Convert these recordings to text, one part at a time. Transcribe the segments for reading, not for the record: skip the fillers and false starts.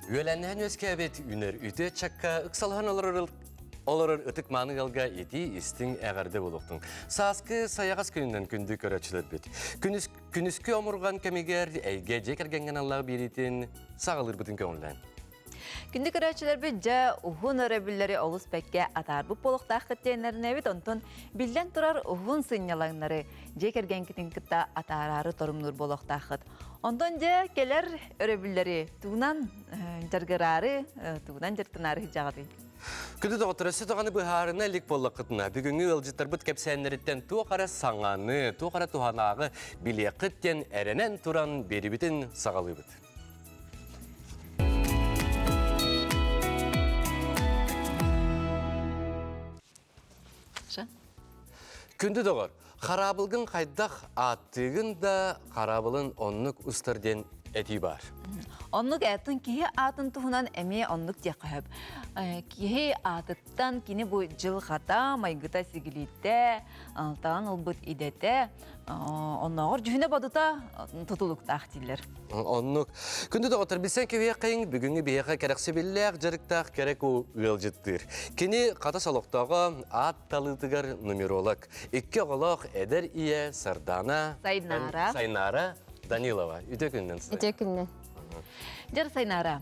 Үөлэннэһэн үөскээбит үнэр үтүө чакка ыксалаһан олорор олорор ытык мааны ыалга итии истиҥ эҕэрдэ буолуохтун. Сааскы сайаҕас күнүнэн күндү көрөөччүлэрбит. Күнүс, күнүскү омурҕан кэмигэр эйгэ дьиэ кэргэҥҥэ аналлаах биэриитин саҕалыырбытын көҥүллээн. Күндү көрөөччүлэрбит дьэ уһун өрөбүллэри олус бэккэ атаарбыт буолуохтааххыт диэннэринэбит. Онтон биллэн турар уһун сынньалаҥнары дьиэ кэргэҥкитин кытта атаараары торумнуур буолуохтааххыт. Онтон дьэ кэлэр өрөбүллэри тугунан дьаргыраары, тугунан дьарыктанаары сылдьаҕытый? Күндү доҕоттор, өссө даҕаны быһаарына илик буоллаххытына, бүгүҥҥү ыалдьыттарбыт кэпсээннэриттэн туох эрэ саҥаны, туох эрэ туһанааҕы билиэххит диэн эрэнэн туран биэрибитин саҕалыыбыт. Күндү доҕор, хараабылгын хайдах ааттыыгын да хараабылын оннук устар диэн этии баар. Оннук атын киһи аатын туһунан эмиэ оннук диэххэ сөп. Киһи аатыттан кини бу дьылҕата, майгыта сигилиитэ, таан ылбыт идэтэ, оннооҕор дьүһүнэ-бодута тутулуктаах дииллэр. Оннук. Күндү доҕоттор, билсэн кэбиэххэйиҥ, бүгүҥҥү биһиэхэ кэрэхсэбиллээх дьарыктаах кэрэ куу ыалдьыттыыр. Кини Хатас олохтооҕо аат талыытыгар нумеролог, икки оҕолоох эдэр ийэ Сардаана Сайнаара. Сайнаара Данилова. Үтүө күнүнэн. Үтүө күнүнэн. Дьэр Сайнаара,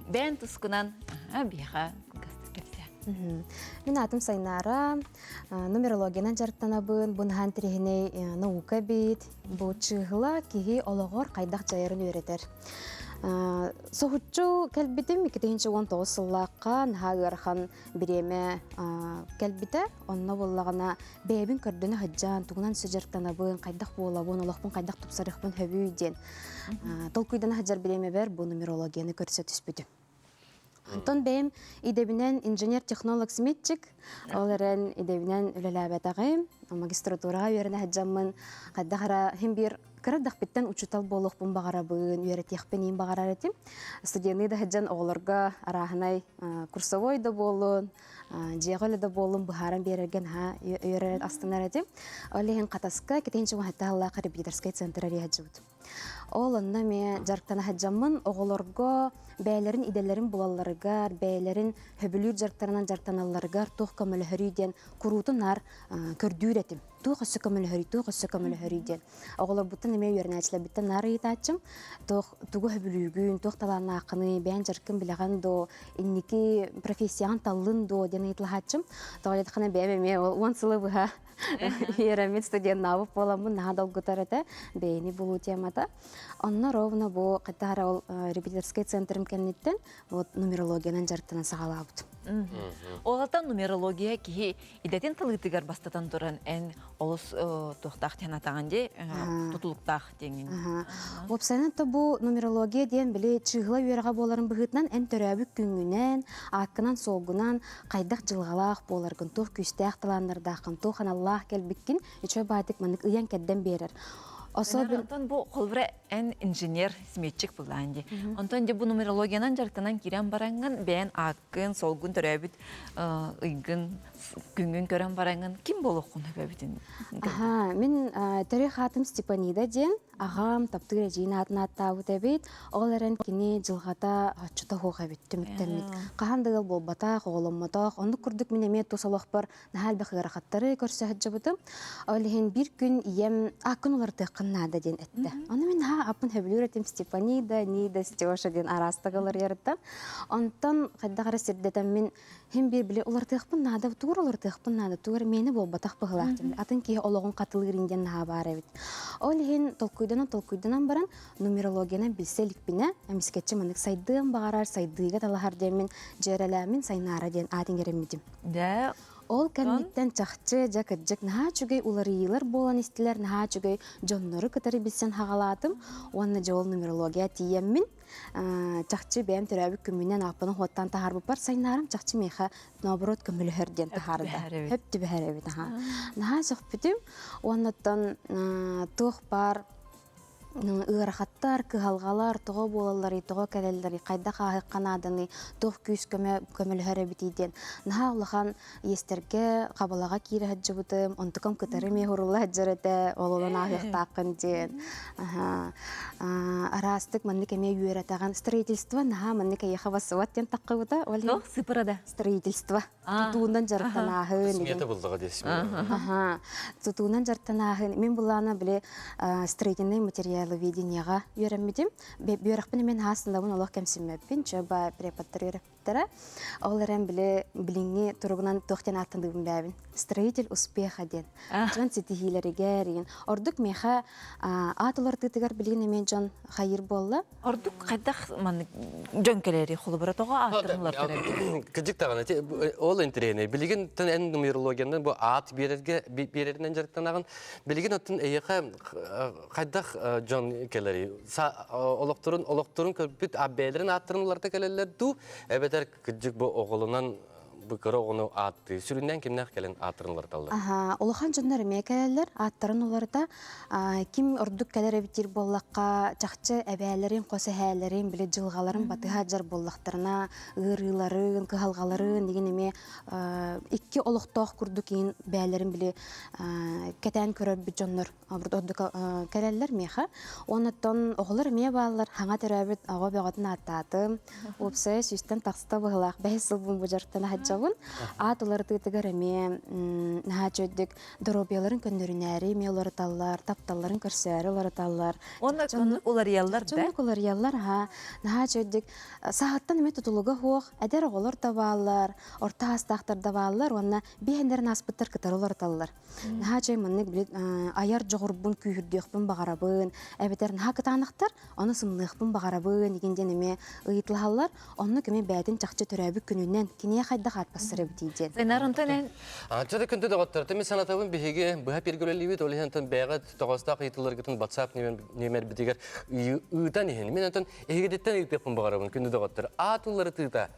бэйэн тускунан биһиэхэ кэпсээ. Мин аатым Сайнаара, нумерологиянан дьарыктанабын, бу наһаа интэриэһинэй наука эбит. Бу чыыһыла киһи олоҕор хайдах дьайарын үөрэтэр. Соһуччу кэлбитим 2019 сыллаахха наһаа ыарахан бириэмэ кэлбитэ. Онно буоллаҕына бэйэбин көрдөнө сылдьан, тугунан дьарыктанабын, хайдах буолабын, олохпун хайдах тупсарыахпын сөбүй диэн толкуйдана сылдьар бириэмэбэр бу нумерологияны көрсө түспүтүм. Онтон бэйэм идэбинэн инженер-технолог-сметчик, ол эрэн идэбинэн үлэлээбэтэҕим. Магистратураҕа үөрэнэ сылдьаммын хайдах эрэ иһин биир кыра эрдэхпиттэн учуутал буолуохпун баҕарабын, үөрэтиэхпин иин баҕарар этим. Студенныы да сылдьан оҕолорго арааһынай курсовой да буоллун, дьиэҕэ үлэ да буоллун быһааран биэрэргэ наһаа үөрэр астынар этим. Ол иһин Хатаска Китинчи Уһаттааллаах репетиторскай центр арыйа сылдьыбытым. Ол онно эмиэ дьарыктана сылдьаммын оҕолорго бэйэлэрин идэлэрин булалларыгар, бэйэлэрин сөбүлүүр дьарыктарынан дьарыктаналларыгар туох көмөлөһөрүй диэн куруутун наар көрдүүр этим. Туох өссө көмөлөһөрүй, туох өссө көмөлөһөрүй диэн. Оҕолорбуттан эмиэ үөрэнээччилэрбиттэн наар ыйытааччым. Туох тугу сөбүлүүгүн, туох талааннааххыный, бэйэҥ дьарыккын билэҕин дуо, инники профессияҕын таллын дуо диэн ыйыталаһааччым. Тоҕо диэтэххинэ бэйэм эмиэ ол уон сылы быһа Үөрэммит студеннаабыт буоламмын наһаа долгутар этэ бэйэни булуу темата. Онно ровно бу хайдах ол репетиторскай центрым кэнниттэн вот нумерологиянан дьарыктанан саҕалаабытым. Оҕотон нумерология киһи идэтин талыытыгар бастатан туран эн олус туохтаах диэн атаҕын дии тутулуктаах диэҥин. Уопсайынан то бу нумерология диэн били чыыһыла үөрэҕэ буоларын быһыытынан эн төрөөбүт күҥҥүнэн, ааккынан-суолгунан хайдах дьылҕалаах буоларгын, туох күүстээх талааннардааххын, туох аналлаах кэлбиккин үчүгэй баайдык маннык ыйан-кэрдэн биэрэр. Особенно... Онтон бу холбура эн инженер, сметчик булаан дии. Онтон дьэ бу нумерологиянан дьарыктанан киирэн бараҥҥын, бэйэн ааккын, солгун төрөөбүт ыйгын, күҥҥүн көрөн бараҥҥын ким буолуоххун сөбөбүтүн? Аха, мин төрүөх аатым Степанида диэн. Аҕам таптыыр эдьиийин аатын ааттаабыт эбит. Ол эрэн кини дьылҕата оччото суох эбит, түмүктэммит. Хаһан да ыал буолбатах, оҕоломмотох. Оннук курдук мин эмиэ тус олохпор наһаа элбэх ыарахаттары көрсө сылдьыбытым. Ол иһин биир күн ийэм ааккын уларытыаххын наада диэн эттэ. Ону мин наһаа ааппын сөбүлүүр этим Степанида, Нида, Стеша диэн араастык уларыйарыттан. Онтон хайдах эрэ сирдэтэммин Һин биир били уларытыахпын наада, тугур уларытыахпын наада, тугур миэнэ буолбатах быһыылаах диэн. Атын киһи олоҕун хатылыырын диэн наһаа баар эбит. Ол иһин толкуйданан толкуйданан баран нумерологиянан билсэ иликпинэ, эмискэччи маннык сайдыам баҕарар, сайдыыга талаһар диэммин дьүөрэлээммин Сайнаара диэн аат иҥэриммитим. Дьэ, Ол кэнниттэн чахчы, дьэ кырдьык наһаа үчүгэй уларыйыылар буолан истилэр, наһаа үчүгэй дьоннору кытары билсэн хаҕалаатым уонна дьэ ол нумерология тиийэммин чахчы бэйэм төрөөбүт күммүнэн ааппынан хуоттаан таһаарбыппар сайнаарым чахчы миэхэ наоборот көмөлөһөр диэн таһаарда. Хөп түбэһэр эбит аха. Наһаа сөхпүтүм. Уоннаттан туох баар Ыарахаттар, кыһалҕалар тоҕо буолалларый, тоҕо кэлэллэрий, хайдах ааһыахха нааданый, туох күүс көмө көмөлөһөр эбитий диэн наһаа улахан иэстэргэ, хабалаҕа киирэ сылдьыбытым, онтукам кытары эмиэ уһурулла сылдьар этэ, ол онон ааһыахтааххын диэн. Араастык маннык эмиэ үөрэтэҕин. Строительство наһаа маннык эйиэхэ бассыбат диэн таххыбыта. Ол иһин сыпырада. Строительство. Тутуунан дьарыктанааһын. Смета буллаҕа десим. Тутуунан дьарыктанааһын. Мин буллаана били строительный материаловедениеҕа үөрэммитим. Үөрэхпин мен хаасындабын олох кэмсиммэппин. Чөба преподтар үөрэппиттэрэ. Ол эрэн били билиҥҥи туругунан туох диэн ааттаныыбын бээбин. Строитель успеха диэн. Дьон ситиһиилэригэр игин. Ордук миэхэ аат уларытыытыгар билигин эмиэ дьон хайыр буолла. Ордук хайдах маннык дьон кэлэри холобура тоҕо ааттарын ылар Кыдьык даҕаны ол интэриэһинэй. Билигин тэн эн нумерологиянан бу аат биэрэргэ биэрэринэн дьарыктанаҕын. Билигин оттон эйиэхэ хайдах дьон кэлэри олохторун олохторун көрбүт бэйэлэрин ааттарын ыларда кэлэллэр дуу эбэтэр кыдьык бу оҕолонон бу кыра оҕону ааттыы сүрүннээн кимнээх кэлэн ааттарын уларыталлар? Аха, улахан дьоннор эмиэ кэлэллэр, ааттарын уларыта. Ким ордук кэлэр эбитир буоллахха, чахчы эбээлэрин, хос эһээлэрин, били дьылҕаларын батыһа дьар буоллахтарына, ыарыыларын, кыһалҕаларын игин эмиэ икки олохтоох курдук иин бээлэрин били кэтээн көрөрбүт дьоннор ордук кэлэллэр миэхэ. Оннуттан оҕолор эмиэ бааллар. Хаҥа төрөөбүт оҕо бөҕөтүн ааттаатым. Уопсайа сүүстэн тахста быһылаах бэһис сылбын бу дьарыктана сылдьабын. Аат уларытыытыгар эмиэ наһаа үчүгэйдик доруобуйаларын көннөрүнээри эмиэ уларыталлар, тапталларын көрсөөрү уларыталлар. Онно оннук уларыйаллар да? Оннук уларыйаллар, аһа. Наһаа үчүгэйдик сааһыттан эмиэ тутулуга суох эдэр оҕолор да бааллар, орто саастаахтар да бааллар уонна биэһиннэрин ааспыттар кытары уларыталлар. Наһаа үчүгэй маннык били айар дьоҕурбун күүһүрдүөхпүн баҕарабын, эбэтэр наһаа кытаанахтар, ону сымныахпын баҕарабын игин диэн эмиэ ыйыталаһаллар. Оннук эмиэ бэйэтин чахчы төрөөбүт күнүнэн киниэ хайдах аатпассар эбитий диэн. Сайнар онтон эн Чада күндү доҕоттор, теми санатабын биһиги быһа пиргөлөлүүбүт, ол иһин онтон бэйэҕит тоҕоостоох ыйытыыларгытын WhatsApp нүөмэрбитигэр ыытан иһин. Мин онтон эһигититтэн ыйытыахпын баҕарабын күндү доҕоттор. Аат ыллары тыыта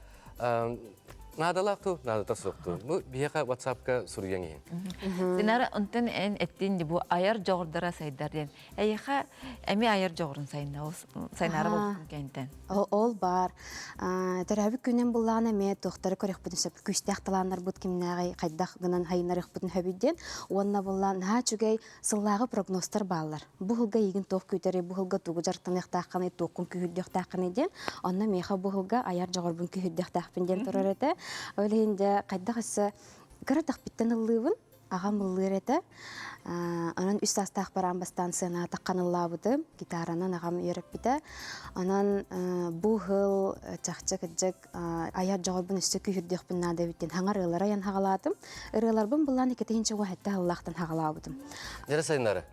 наадалаах туу, наадата суох туу. Бу биһиэхэ WhatsApp-ка суруйан иһин. Динара, онтон эн эттин бу айар дьоҕурдара сайдар диэн. Эйиэхэ эми айар дьоҕурун сайнаара болбуккун кэнтэн. Ол бар. Төрөөбүт күнүн буллаҕына эмиэ туохтары көрүөхпүтүн сөп. Күүстээх талааннарбыт кимнээҕий, хайдах гынан хайынарыахпытын сөбүй диэн. Уонна буллаан наһаа үчүгэй сыллааҕы прогнозтар бааллар. Бу сылга эйигин туох күүтэрий, бу сылга тугу дьарыктаныахтааххыный, туоххун күүһүрдүөхтээххиний диэн. Онно миэхэ бу сылга айар дьоҕурбун күүһүрдүөхтээхпин диэн турар этэ. Ол иһин дьэ хайдах өссө кыра тахпиттан ыллыыбын, аҕам ыллыыр этэ. Онон үс саастаах бараан бастаан сыанаҕа таххан ыллаабытым, гитаранан аҕам үөрэппитэ. Онон бу сыл чахчы кырдьык айар дьоҕурбун өссө күүһүрдүөхпүн наада эбит диэн хаҥар ырыалары айан хаҕалаатым. Ырыаларбын былаан иккитинчи уһэтте сыллаахтан хаҕалаабытым. Дьэрэ сайыннары,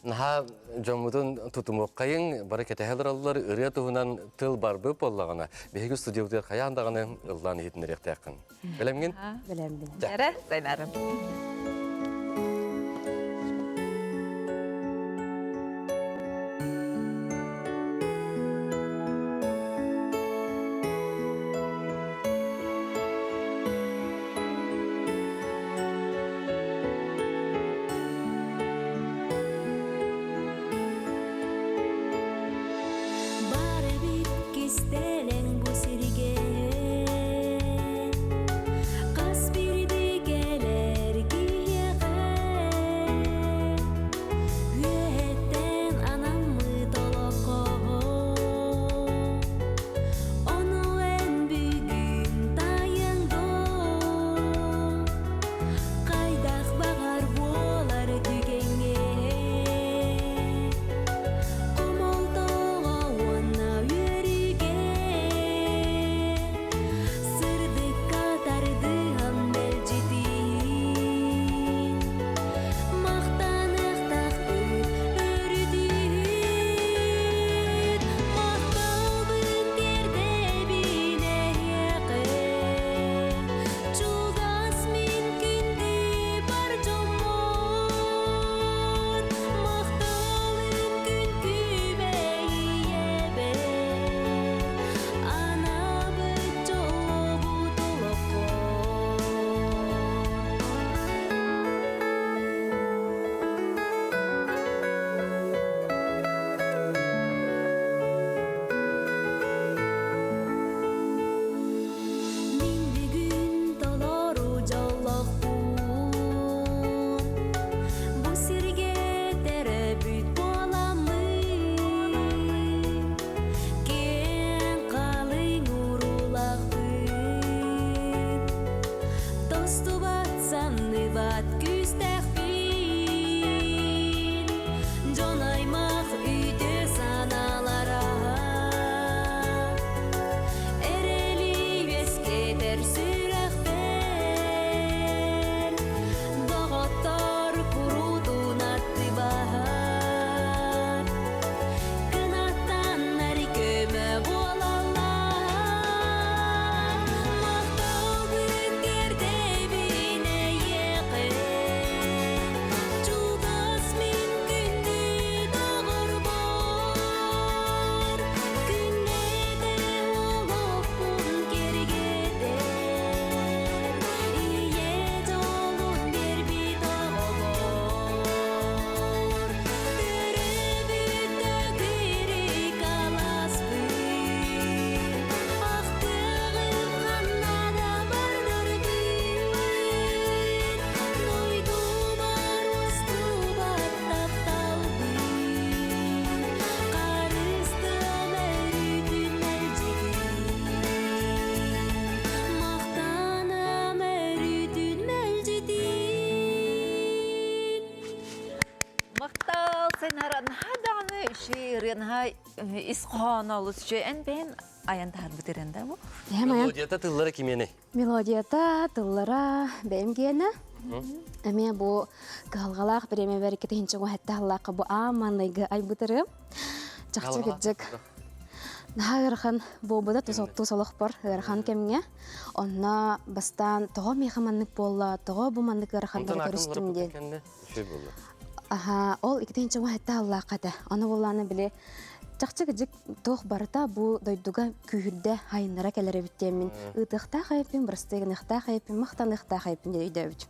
наһаа дьоммутун тутумуоххайыҥ, бары кэтэһэ олороллор, ырыа туһунан тыл барбыт буоллаҕына, биһиги студиябытыгар хайаан даҕаны ыллаан иһитиннэриэхтээххин. Бэлэмҥин? Бэлэммин. Дьэрэ сайыннарым. Бар эбит кистэлэҥ бу сиргэ Хас биирдии кэлэр киһи. Самныбат күүстээхпин, дьон аймах үтүө санаалара эрэли үөскэтэр сүрэхпэр, доҕоттор куруутун аттыбар, кынаттаннар көмө буолаллар. Махталбын тиэрдэбин эйиэхэ, чугас мин күндү доҕорбор, күннэтэ олохпун киэргэтэр, ийэ дьолун биэрбит оҕобор. Төрөөбүт төгүрүк алааспын, ахтыаҕым ханна да бардарбын, дойдубар устубат тапталбын, харыстыам өрүүтүн мэлдьитин, махтаныам өрүүтүн мэлдьитин. Махтал Сайнара наһаа даҕаны үчүгэй ырыа наһаа ис хоһооно олус үчүгэй. Эн бэйэн айан таһаарбыт ырыан да бу? Эһэм айан Мелодията тыллара кимиэнэй? Мелодията, тыллара бэйэм гиэнэ. Эмиэ бу кыһалҕалаах бириэмэбэр иккитинчи уһэтте халлаахха бу аан маҥнайгы айбыт ырыам. Чахчы кырдьык. Наһаа ыарахан буолбута тус олохпор ыарахан кэмҥэ. Онно бастаан тоҕо миэхэ маннык буолла, тоҕо бу маннык ыараханнары көрүстүм диэн. Аха, ол иккитинчи уһэтте халлаахха этэ. Ону буоллаана били чахчы кырдьык туох барыта бу дойдуга күүһүрдэ хайыннара кэлэр эбит диэммин ыытыахтаах эбиппин, бырастыы гыныахтаах эбиппин, махтаныахтаах эбиппин диэн өйдөөбүт.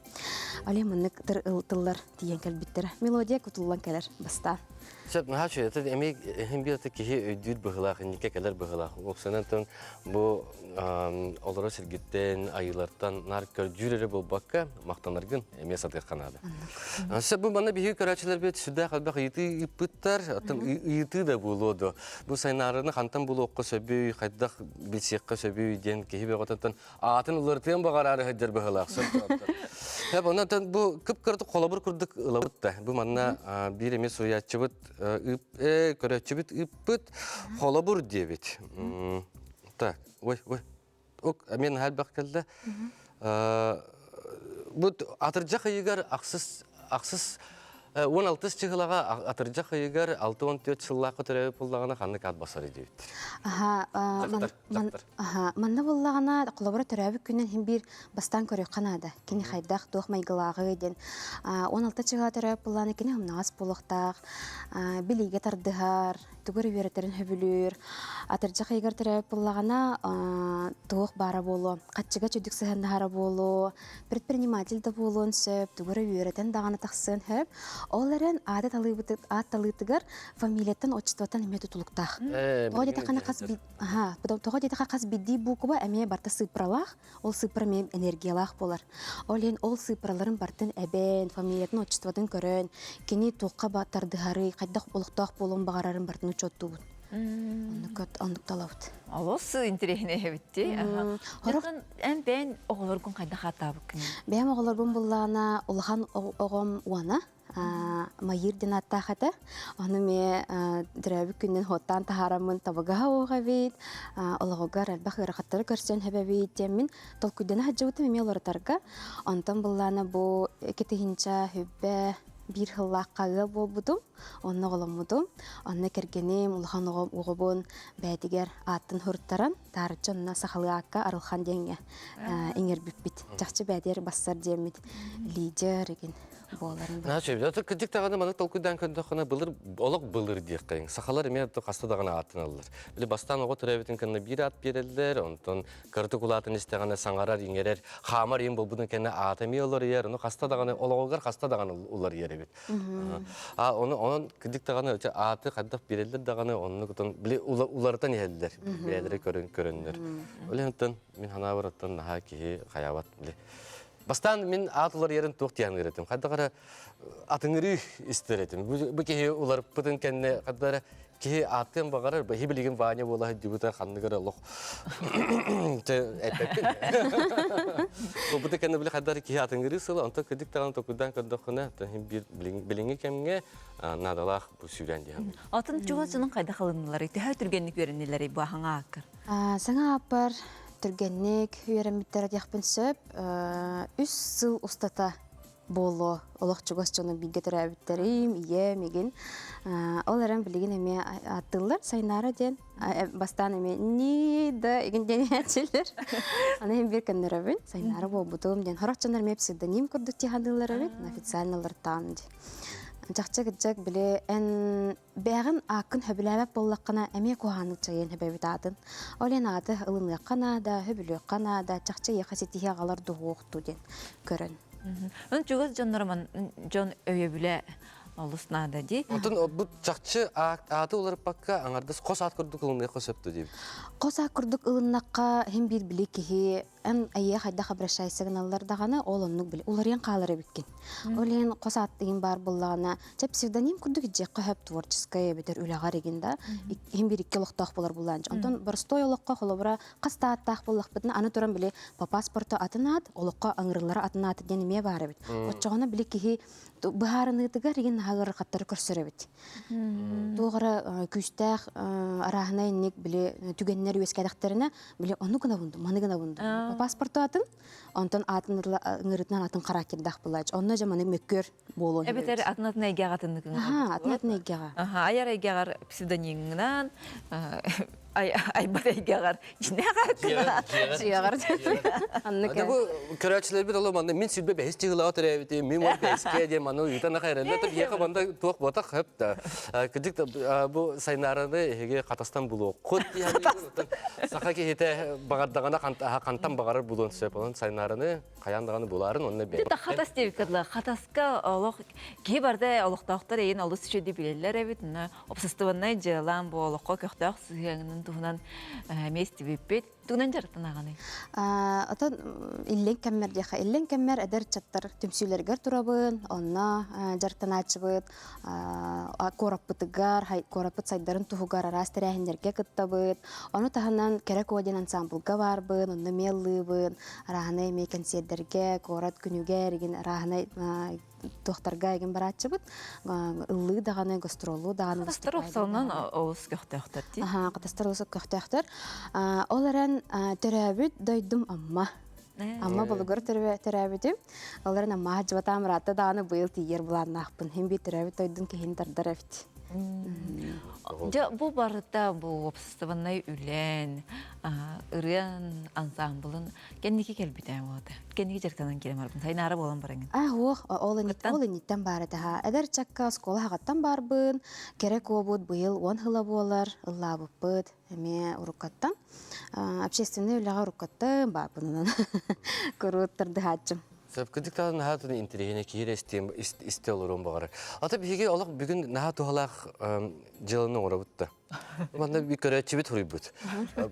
Али маннык тыллар тиийэн кэлбиттэрэ. Мелодия кутуллан кэлэр бастаан. Сөп, наһаа үчүгэй. Это эмиэ иһин биир киһи өйдүүр быһыылаах, инникке кэлэр быһыылаах. Уопсайынан бу олорор сиргиттэн, айыылартан наар көрдүүр эрэ буолбакка, махтанаргын эмиэ сатыахха наада. Сөп, бу манна биһиги көрөөччүлэрбит сүрдээх элбэх ыйытыы ыыппыттар, оттон ыйытыы да буолуо дуо. Бу сайынаарыны хантан булуохха сөбүй, хайдах билсиэххэ сөбүй диэн киһи бөҕөтөттөн аатын уларытыан баҕараары сылдьар быһыылаах сөп. Сөп, онон бу кып-кыратык холобур курдук ылабыт да. Бу манна биир эмиэ суруйааччыбыт көрөөччүбүт ыыппыт холобур диэбит. Так, ой, ой. Ок, мен элбэх кэллэ. Бу атырдьах ыйыгар ахсыс ахсыс 16 чыһылаҕа атырдьах ыйыгар 64 сыллаахха төрөөбүт буоллаҕына ханнык аат басар диэбит. Аха, аха, манна буоллаҕына холобура төрөөбүт күнүн иһин биир бастаан көрүөххэ наада. Кини хайдах, туох майгылааҕый диэн. 16 чыһыла төрөөбүт буоллаҕына кини умнаҕас буолуохтаах, билиигэ тардыһар, тугу эрэ үөрэтэрин сөбүлүүр. Атырдьах ыйыгар төрөөбүт буоллаҕына, туох баара буолуо, хаччыга чөдүк сыһыаннаһара буолуо, предприниматель да буолуон сөп, тугу эрэ үөрэтэн даҕаны тахсыан сөп. Ол эрэн ааты талыыбыт аат талыытыгар фамилияттан, отчествоттан эмиэ тутулуктаах. Тоҕо диэтэххинэ хас тоҕо диэтэххэ хас биирдии буукуба эмиэ барыта сыыппаралаах, ол сыыппара эмиэ энергиялаах буолар. Ол иһин ол сыыппараларын барытын эбэн, фамилиятын, отчествотын көрөн, кини туохха тардыһарый, хайдах олохтоох буолуон баҕарарын барытын учуоттуубут. Оннук оннук талабыт. Олус интэриэһинэй эбитти. Хорох эн бэйэн оҕолоргун хайдах ааттаабыккын? Бэйэм оҕолорбун буллаҕына улахан оҕом уона Майыыр диэн ааттаах этэ. Ону эмиэ төрөөбүт күнүн хуоттаан таһаараммын табыгаһа уох эбит, олоҕугар элбэх ыарахаттары көрсөн эбэбит диэммин толкуйдана сылдьыбытым эмиэ уларытарга. Онтон быллаана бу 2 хүббэ биир сыллаахха ыал буолбутум, онно оҕоломмутум. Онно кэргэним, улахан оҕом оҕобун бэйэтигэр ааттын суруттаран, таарыччы онно сахалыы аакка Арылхан диэҥҥэ иҥэрбиппит. Чахчы бэйэтигэр бассар диэммит лидер игин буоларын Наачы, кырдьык даҕаны маннык толкуйдаан көрдөххүнэ былыр олох былыр диэххэйиҥ. Сахалар эмиэ хаста даҕаны ааттаналлар. Били бастаан оҕо төрөөбүтүн кэннэ биир аат биэрэллэр, онтон кыратык улаатан истэҕинэ саҥарар, иҥэрэр, хаамар иин буолбутун кэннэ аата эмиэ уларыйар, ону хаста даҕаны олоҕугар хаста даҕаны уларыйар эбит. А ону онон кырдьык даҕаны ааты хайдах биэрэллэр даҕаны оннук отон били уларытан иһэллэр бэйэлэрэ көрөн көрөннөр. Ол иһин мин санаабар оттон наһаа киһи хайаабат били. Бастаан мин аат уларыйарын туох диэн этим. Хайдах эрэ атыҥырыы истэр этим. Бу киһи уларыппытын кэннэ хайдах эрэ киһи ааттыан баҕарар, бэһи билигин Ваня буола сылдьыбыта ханнык эрэ олох эппэппин. Бу кэннэ били хайдах эрэ киһи атыҥырыы сыла, онтон кырдьык даҕаны толкуйдаан көрдөххүнэ, биир билиҥҥи кэмҥэ наадалаах бу сүүрээн диэн. Атын чугас дьонуҥ хайдах ылынныларый? Төһө түргэнник үөрэннилэрий бу аһаҥа ааккар? Саҥа ааппар түргэнник үөрэммиттэрэ диэхпин сөп. Үс сыл устата буолуо олох чугас дьону бииргэ төрөөбүттэрим, ийэм, игин. Ол эрэн билигин эмиэ ааттыыллар Сайнаара диэн. Бастаан эмиэ ни да игин диэн иһээччилэр. Аны иһин биир көннөрөбүн. Сайнаара буолбутум диэн. Сорох дьоннор эмиэ псевдоним курдук тиһаныыллар эбит. Официально ыллартаан дии. Чахчы кырдьык били эн бэйэҕин ааккын сөбүлээбэт буоллаххына эмиэ куһаҕаннык дьайыан сөбөбүт аатын. Ол иһин ааты ылыныахха наада, сөбүлүөххэ наада, чахчы эйиэхэ ситиһии аҕалар дуһуохтуу диэн көрөн. Эн чугас дьоннорум дьон өйөбүлэ олус наада дии. Онтон бу чахчы ааты уларыппакка аҥардас хос аат курдук ылыныахха сөп дуу диэбит. Хос аат курдук ылыннахха иһин биир били киһи эн эйиэ хайдах обращайся гыналлар даҕаны ол оннук били уларыйан хаалар эбиккин. Ол иһин хос ааттыгын баар буоллаҕына чэ псевдоним курдук ижиэххэ хөп творческай эбэтэр үлэҕэр игин да иһин биир икки олохтоох буолар буллаан. Онтон боростуой олоххо холобура хас да ааттаах буоллахпытына аны туран били по паспорту атын аат олоххо ыҥырыллара атын аат диэн эмиэ баар эбит. Оччоҕуна били киһи быһаарыныытыгар игин наһаа ыарахаттары көрсөр эбит. Туох эрэ күүстээх арааһынай инник били түгэннэр үөскээтэхтэринэ били ону гынабын дуу, маны гынабын дуу. Паспорту атын, онтон атын ыҥырытынан атын характердаах булаач. Онно дьэ маны мөккүөр буолуон Эбэтэр атын атын эйгэҕэ атыннык Аха, атын атын эйгэҕэ. Аха, айар эйгэҕэр псевдонимҥынан айбат эйгэҕэр дьинэҕэ Дьиэҕэр. Аннык. Бу көрөөччүлэрбит оло манна мин сүлбэ бэһис чыһылаҕа төрөөбүтүм, мин уон бэһискэ диэн манна ыытан аха эрэллэр то биһиэхэ манда туох буотах хөп да. Кырдьык бу Сайнаараны эһиги хатастан булуоххут Саха киһитэ баҕардаҕына хантан баҕарар булуон сөп. Онон Сайнаараны хайаан даҕаны булаарын онно бэйэ. Хатас диэбиккэ дылы хатаска олох киһи барда олохтоохтор эйин олус үчүгэйдик билэллэр эбит. Общественнай дьыалаан бу олоххо көхтөөх сыһыаҥын туһунан эмиэ истибиппит. Тугунан дьарыктанаҕыный? Отон иллэҥ кэммэр диэхэ, иллэҥ кэммэр эдэр ыччаттар түмсүүлэригэр турабын, онно дьарыктанааччыбыт, куораппытыгар, куораппыт сайдарын туһугар араас тэрээһиннэргэ кыттабыт. Ону таһынан Кэрэ Куо диэн ансамблга баарбын, онно эмиэ ыллыыбын, арааһынай эмиэ кэнсиэрдэргэ, куорат күнүгэр игин арааһынай туохтарга игин барааччыбыт. Ыллыы даҕаны, гастроллуу даҕаны. Хатастар охсонон олус көхтөөхтөр дии. Аха, хатастар олус көхтөөхтөр. Ол эрэн төрөөбүт дойдум Амма. Амма болугар төрөөбүтүм. Ол эрэн Амма дьыбатаам ыраатта даҕаны быйыл тиийэр былааннаахпын. Хин биир төрөөбүт дойдун киһини тардар эбит. Дьэ, бу барыта бу уопсастыбаннай үлэн, ырыан ансамблын Кэнники кэлбитэ буолата. Кэнники дьарыктанан киирэн барбын. Сайнаара буолан бараҥын. А, уох, ол ол инниттэн баар этэ. Эдэр чакка оскуола хаҕаттан баарбын. Кэрэ куобут быйыл 10 сыла буолар. Ыллаабыппыт эмиэ уруккаттан. Общественный үлэҕэ уруккаттан баарбын куруут тардыһааччым. Сөпкүдүк таһын наһаа тун интэриэһинэй киһи истэ олоруон баҕарар. Ата биһиги олох бүгүн наһаа туһалаах дьыаланы оҥоробут да. Манна көрөөччүбүт хуруйбут.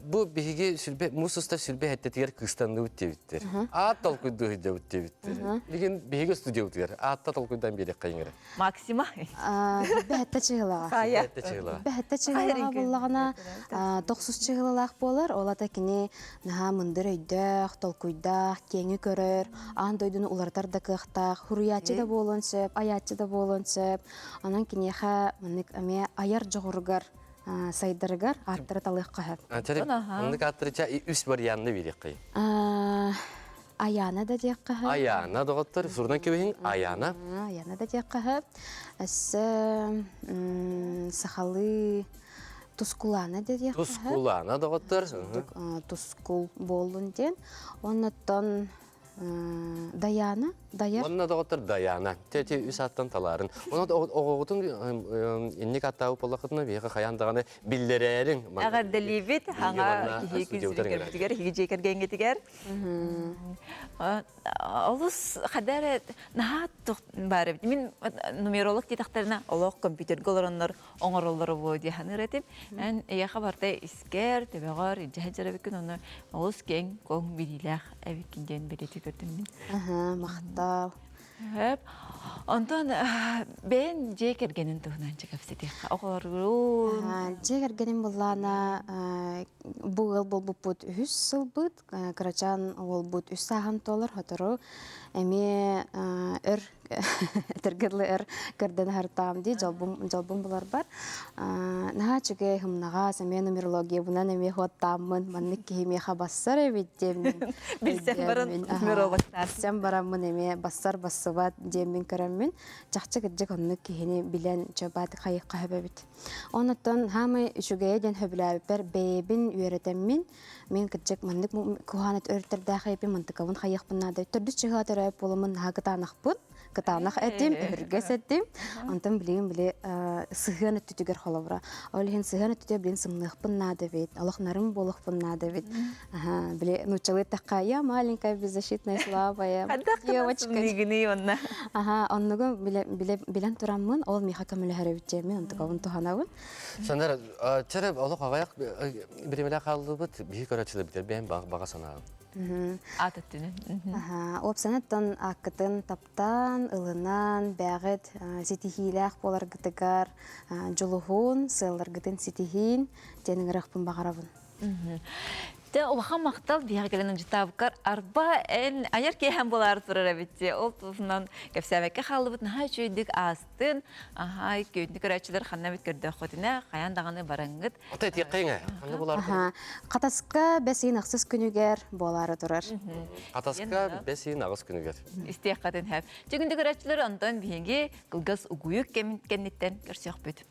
Бу биһиги сүлбэ муус устар сүлбэ хэттэтигэр кыыстанныбыт диэбиттэр. Аат толкуйдуу сылдьабыт диэбиттэр. Билигин биһиги студиябытыгар аатта толкуйдаан биэриэххэ иҥэрэ. Максима. Бэһэтте чыһылаҕа. Бэһэтте чыһылаҕа. Бэһэтте чыһылаҕа буллаҕына тохсус чыһылалаах буолар. Ол ата кини наһаа мындыр өйдөөх, толкуйдаах, киэҥи көрөр, аан дойдуну уларытар да кыахтаах, хуруйааччы да буолуон сөп, айааччы да буолуон сөп. Онон киниэхэ маннык эмиэ айар дьоҕуругар сайдарыгар ааттары талыахха сөп. Оннук ааттары үс варианны биэриэххэй. Аяна да диэххэ сөп. Аяна доҕоттор, сурунан кэбиһиҥ Аяна. Аяна да диэххэ сөп. Өссө сахалыы Тускулаана да диэххэ сөп. Тускулаана доҕоттор. Тускул буоллун диэн. Оннуттан Даяна. Дайар. Онно доҕоттор Даяна. Тети үс аттан талаарын. Онон оҕоҕутун инник аттаабыт буоллаххытына биһиэхэ хайаан даҕаны биллэрээриҥ. Эҕэрдэлиибит хаҥа киһи күн сирин көрбүтүгэр, иһиги дьиэ кэргэҥҥитигэр. Олус хадара наһаа баар эбит. Мин нумеролог диэтэхтэринэ олох компьютерга олороннор оҥороллоро буо дии саныыр этим. Эн эйиэхэ барыта искэр, төбөҕөр илдьэ сылдьар эбиккин, ону олус киэҥ, куоҥ билиилээх эбиккин диэн бэлиэтии көрдүм мин. Махтал. Сөп. Онтон бэйэн дьиэ кэргэнин туһунан кэпсэтиэххэ. Оҕолоруун. Дьиэ кэргэним буллаана бу ыал буолбуппут үһүс сылбыт, кырачаан уолбут үс сааһын туолар, сотору эмиэ өр этэргэ дылы өр көрдөн аһартаам дии дьолбум дьолбум буларбар наһаа үчүгэй һымнаҕас эмиэ нумерологиябынан эмиэ хуоттааммын маннык киһи миэхэ бассар эбит диэммин Билсэн баран нумерологтар. Билсэн бараммын эмиэ бассар бассыбат диэммин көрөммүн чахчы кырдьык оннук киһини билэн чобаат хайыхха хөбөбүт. Онуттан хаамай үчүгэйэ диэн хөбүлээбиппэр бэйэбин үөрэтэммин мин кырдьык маннык куһаан өрүттэрдээх эбиппин мантыкабын хайыахпын наада төрдүс чыһыа төрөөбүт буоламмын наһаа кытаанахпын кытаанах этим өһүргэс этим онтон билигин били сыһыан өттүтүгэр холобура ол иһин сыһыан өттүтүгэр билин сымныахпын наада эбит олох нарын буолуохпун наада эбит били нууччалыы эттэххэ я маленькая беззащитная слабая девочка онно аха оннугу билэн тураммын ол миэхэ көмөлөһөр эбит диэммин онтукабын туһанабын. Сандар, чэрэ олох аҕыйах биримэлээх хааллыбыт, биһи көрөөччүлэрбитигэр бэйэм баҕа санаам. Аат өттүнэн. Уопсанаттан ааккытын таптаан, ылынан, бэҕит ситиһиилээх буоларгытыгар дьулуһун, сыалларгытын ситиһиин диэн ыҥырыахпын баҕарабын. Дьэ, улахан махтал биһиэхэ кэлэн ынчытаабыккар арба эн айар киэһэм буолаары турар эбит дии. Ол туһунан кэпсээбэккэ хааллыбыт наһаа үчүгэйдик аастын. Аһай, күндү көрөөччүлэр ханна эбит көрдөөххүтүнэ, хайаан даҕаны бараҥҥыт. Ата этиэххэ ханна буолаары турар? Хатаска бэс ыйын ахсыс күнүгэр буолаары турар. Хатаска бэс ыйын аҕыс күнүгэр. Истиэххитин сөп. Дьэ, күндү көрөөччүлэр, онтон биһиги кылгас угуйук кэнниттэн көрсүөхпүт.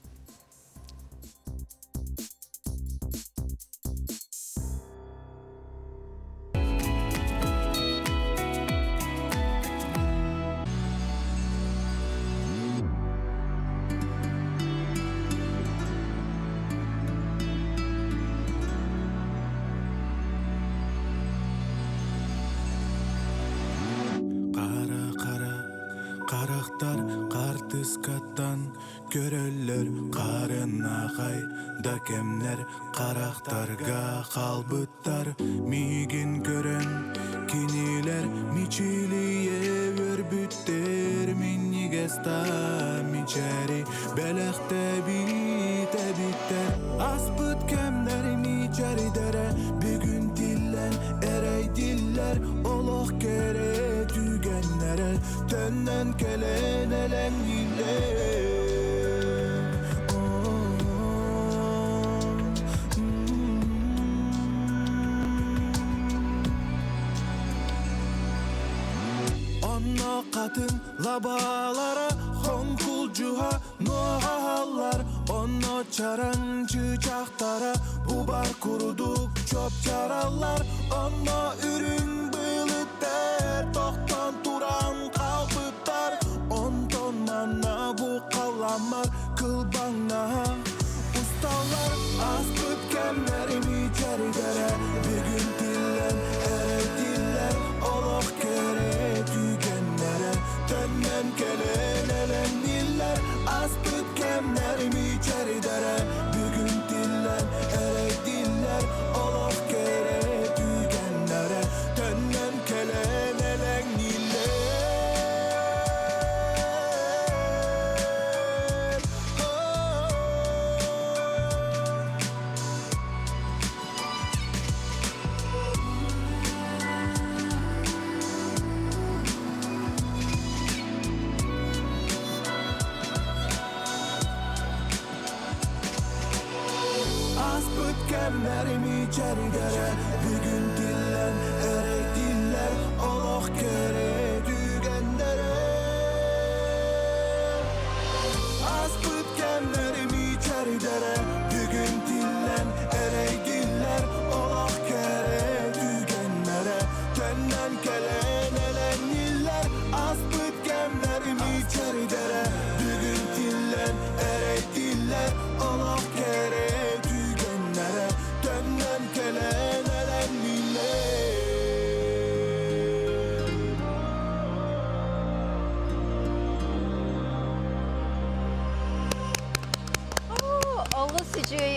Қара-қара қарақтар қартыскаттан Көрөллөр харынахай да кэмнэр харахтарга хаалбыттар миигин көрөн кинилэр мичилийэ үөрбүттэр минньигэс да мичээри бэлэхтэбит эбиттэр аспыт кэмнэр мичээрдэрэ бүгүн тиллэн эрэйдиллэр олох кэрэ түгэннэрэ Төннөн кэлэн элэҥнииллэр. Онно хатын лабаалара хоҥкулдьуһа нуоҕаһаллар Онно чараҥ чыычаахтара бубар курдук чопчараллар Онно үрүҥ былыттар тохтон туран хаалбыттар Онтон манна бу халаммар кылбаҥнаһа усталлар Ааспыт кэмнэрим ичэрдэрэ бүгүн тиллэн эрэйдиллэр Олох кэрэ түгэннэрэ төннөн кэлэн элэҥнииллэр Ааспыт кэмнэрим ичэрдэрэ бүгүн тиллэн эрэйдиллэр Олох кэрэ түгэннэрэ төннөн кэлэн элэҥнииллэр. Аспыт кэмнэрим ичэрдэрэ бүгүн тиллэн эрэйдиллэр олох кэрэ түгэннэрэ Аспыт кэмнэрим ичэрдэрэ бүгүн тиллэн эрэйдиллэр олох кэрэ түгэннэрэ төннөн кэлэн элэҥнииллэр.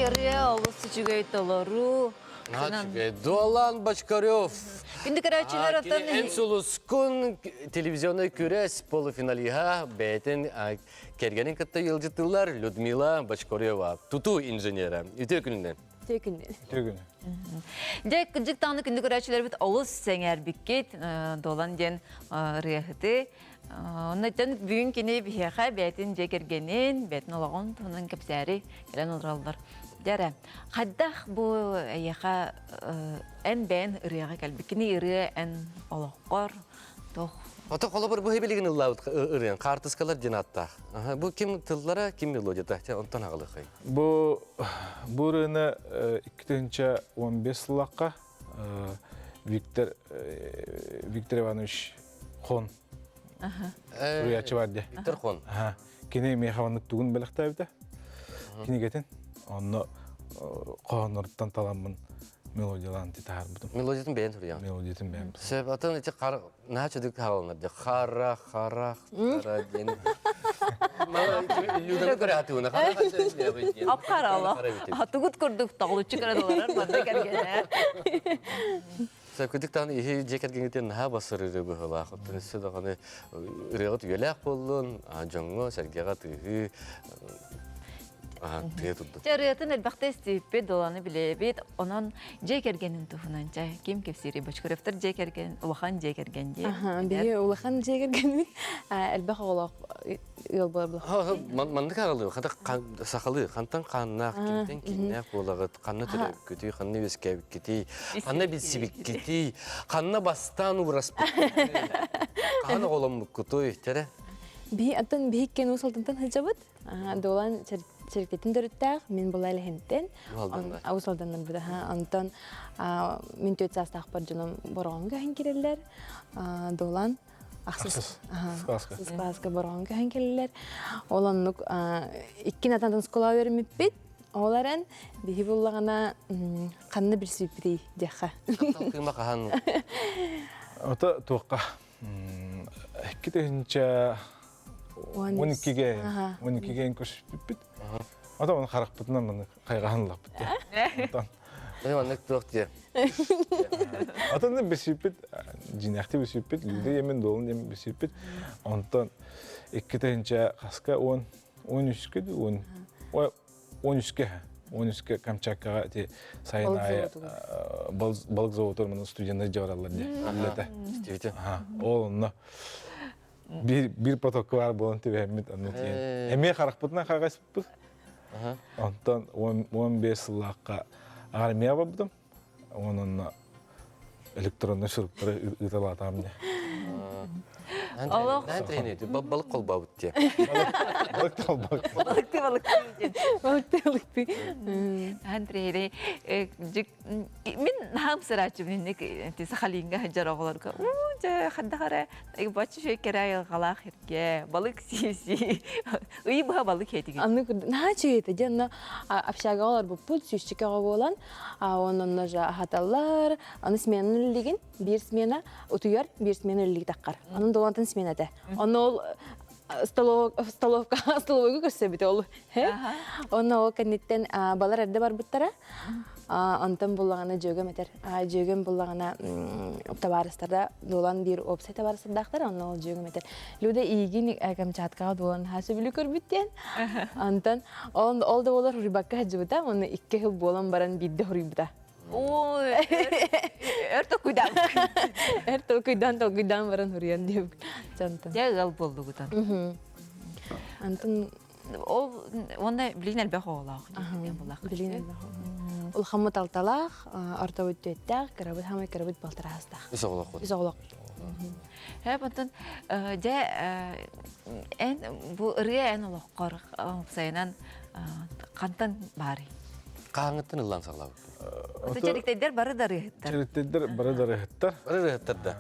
ырыа, олус үчүгэй толоруу. Үчүгэй. Дуолан Бочкарев. Күндү көрөөччүлэр оттон Эн сулускун телевизионный күрэс полуфиналиһа бэйэтин кэргэнин кытта ыалдьыттыылар Людмила Бочкарева, тутуу инженера. Үтүө күнүнэн. Үтүө күнүнэн. Үтүө күнү. Дьэ, кырдьык даҕаны күндү көрөөччүлэрбит олус сэҥээрбиккит Дуолан диэн ырыаһыты. Онно дьон бүгүн кини биһиэхэ бэйэтин дьиэ кэргэнин, бэйэтин олоҕун туһунан кэпсээри кэлэн олороллор. Дьэ эрэ, хайдах бу эйиэхэ эн бэйэн ырыаҕа кэлбиккиний, ырыа эн олоххор туох Ото холобур бу билигин ыллаабыт ырыаҥ хаартыскалар диэн ааттаах. Бу ким тыллара, ким мелодията? Онтон аҕалыахай. Бу бу ырыаны 2015 сыллаахха Виктор Виктор Иванович Хон суруйааччы бар дии. Виктор Хон. Кини миэхэ маннык тугун бэлэхтээбитэ кинигэтин. Онно хоһоонноруттан таламмын мелодиялаан таһаарбытым. Мелодиятын бэйэн суруйаҕын? Мелодиятын бэйэм. Сөп, атын ити наһаа чөдүк хааланар дии. Хара, хара, хара диэн. Люданы көрө атыына. Апхарала. Тугут курдук тоҕулуччу көрөн олорор манна кэргэнэ. Сөпкүтүк даҕаны иһи дьиэ кэргэҥҥитин наһаа бассарыыры быһыылаах. Оттон өссө даҕаны ырыаҕыт үйэлээх буоллун, дьоҥҥо, сэргэҕэ тыаһыы тыа турдун. Дьэ, ырыатын элбэхтэ истибиппит, доланы билэбит. Онон дьиэ кэргэнин туһунан дьэ ким кэпсиирий? Бочкаревтар дьиэ кэргэн, улахан дьиэ кэргэн дии. Биһи улахан дьиэ кэргэммит элбэх оҕолоох ыал буолар. Маннык аҕалыы, хата сахалыы, хантан хааннаах, кимтэн кииннээх буолаҕыт, ханна төрөөбүккүтүй, ханна үөскээбиккитий, ханна билсибиккитий, ханна бастаан уураспыккытый, хаһан оҕоломмуккутуй, тэрэ? Биһи аттан биһиккен уус алтантан сылдьабыт. Дуолан чэрикитин төрүттээх, мин була элэһинтэн. Уус Алданнар быдаха. Онтон мин түөрт саастаахпар дьоном Бороҕоҥҥо көһөн кирэллэр. Дуолан ахсыс кылааска Бороҕоҥҥо көһөн кэллилэр. Ол оннук икки натантан оскуола үөрэммиппит. Ол эрэн биһи буллаҕына ханна билсибиппитий диэххэ. Кыыма хаһан? Ото туохха 2000 12-ге 12-ге көрсүппүппүт. Ото оны харахпытынан маны хайҕаһан ыллахпыт дии. Маннык туох диye. Отон бисиппит, дьиҥнээхтик бисиппит, Люда диэмин, Дуолун диэн бисиппит. Онтон 2 тыһыынча хаска 10 13-кө 10 13-кө 13-кө Камчаткаҕа ити сайын аайы балык заводугар маны студеннар дьэ бараллар дии. Үлэтэ. Ол онно биир биир потокка баар буолан түбэһэммит онно тиийэн эмиэ харахпытынан хаҕаспыт. Онтон 15 сыллаахха армия барбытым. Онон электронный суруктары ыыталаатаам дии. Олох Балык холбообут диye. Балык холбообут. Балыкты балыкты. Балыкты балыкты. Андрей, мин наһаа ымсырааччыбын инник Сахалиҥҥа сылдьар оҕолорго уу дьэ хайдах эрэ бачча үчүгэй кэрэ айылҕалаах сиргэ балык сии-сии ыйы быһа балык этигин Анны наһаа үчүгэй этэ дьэ онно общагаҕа олорбуппут сүүсчэкэ оҕо буолан онно же аһаталлар аны сменаны үллигин биир смена утуйар биир смена үллиг таххар онон долантан смена этэ онно ол столовка столовойга көрсөбүт ол онно ол кэнниттэн балар эрдэ барбыттара онтон буллаҕына дьүөгэм этэр дьүөгэм буллаҕына табаарыстара дуолан биир уопсай табаарыстардаахтар онно ол дьүөгэм этэр Люда иигин Камчаткаҕа дуолан хаһа сөбүлүү көрбүт диэн онтон ол да буолар хуруйбакка сылдьыбыта уонна икки сыл буолан баран биирдэ хуруйбута Ой, өр толкуйдаан. Өр толкуйдаан толкуйдаан баран хуруйан диэбит. Дьонтон. Дьэ ыал буоллугутан. Антон Ол уонна билин элбэх оҕолоох. Билин элбэх Улахаммыт алталаах, ортобут түөттээх, кырабыт хамай кырабыт балтараастаах. Үс оҕолоох. Үс оҕолоох. Һэ, онтон дьэ эн бу ырыа эн олоххор сайынан хантан баарый? Хаһааҥҥыттан ыллаан саҕалаабыт? Чэриктэйдэр бары да ырыаһыттар. Чэриктэйдэр бары да ырыаһыттар. Бары ырыаһыттар да.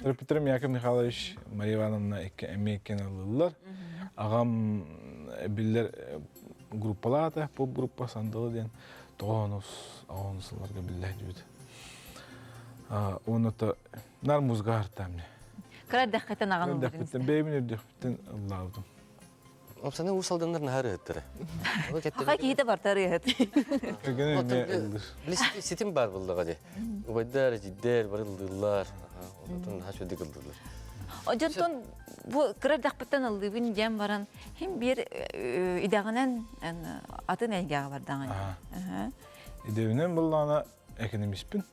Төрөппүттэрим Яков Михайлович, Мария Ивановна эмиэ иккиэн ыллыыллар. Аҕам биллэр группалаата, поп-группа Сандалы диэн тоҕоонус, оҕонус сылларга биллэ дьүбүт. Уонна нар музыка артаамне. Кыра эрдэххиттэн аҕан ыллыыр. Бэйэбин үрдүхпүттэн ыллаабытым. Опсаны уус алданнар наһаа ырыһыттара. Аха киһитэ барта ырыаһыт. Ситим бар буллаҕа дии. Убайдар, эдьиийдэр бары ыллыыллар. Онтон наһаа үчүгэйдик ыллыыллар. Дьонтон бу кыра эрдэхпиттэн ыллыыбын диэн баран хим биир идэҕинэн атын эйгэҕэ бардаҕын. Идэбинэн буллаҕына экономиспин.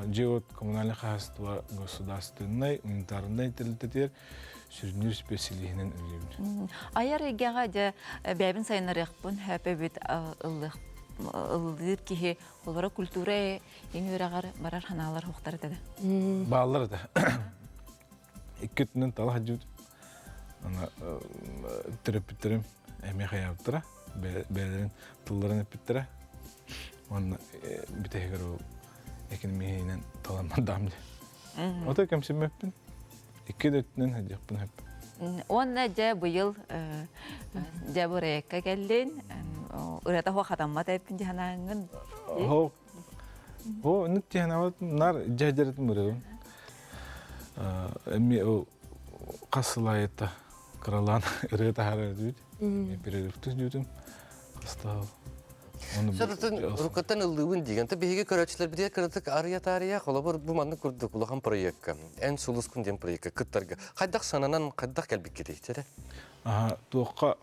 Дьиэ-уот коммунальнай хаһаайыстыба государственнай, унитарнай тэрилтэтигэр сүрүннүүр специалиһинэн үлэлиибин. Айар эйгэҕэ дьэ бэйэбин сайыннарыахпын сөп эбит ыллыыр киһи олоро культура иҥ үөрэҕэр барар санаалар суохтар этэ да. Бааллар этэ. Икки өттүнэн тала сылдьыбыт. Аны төрөппүттэрим эмиэ хайаабыттара, бэйэлэрин тылларын эппиттэрэ. Уонна бүтэһигэр ол экономиһинэн талан бардаам дии. Ото кэмсиммэппин. Икки да өттүнэн сылдьыахпын сөп. Уонна дьэ быйыл дьэ бырайыакка кэллин. Ырыата хуа хатаммат эппин дии санааҥҥын. Хо Бу оннук тиһэнэбит нар дьэдьэритин ырыабын. Эми ол хас сыл аайыта кыралаан ырыа таһаарар этибит. Перерывтык дьүтүм. Хастаал. Сататын уруккаттан ыллыыбын диигэн. Та биһиги көрөөччүлэрбитигэр кыратык арыйа-таарыйа холобур бу маннык курдук улахан проекка Эн сулускун диэн проекка кыттарга хайдах сананан хайдах кэлбиккитий тере? Аха туохха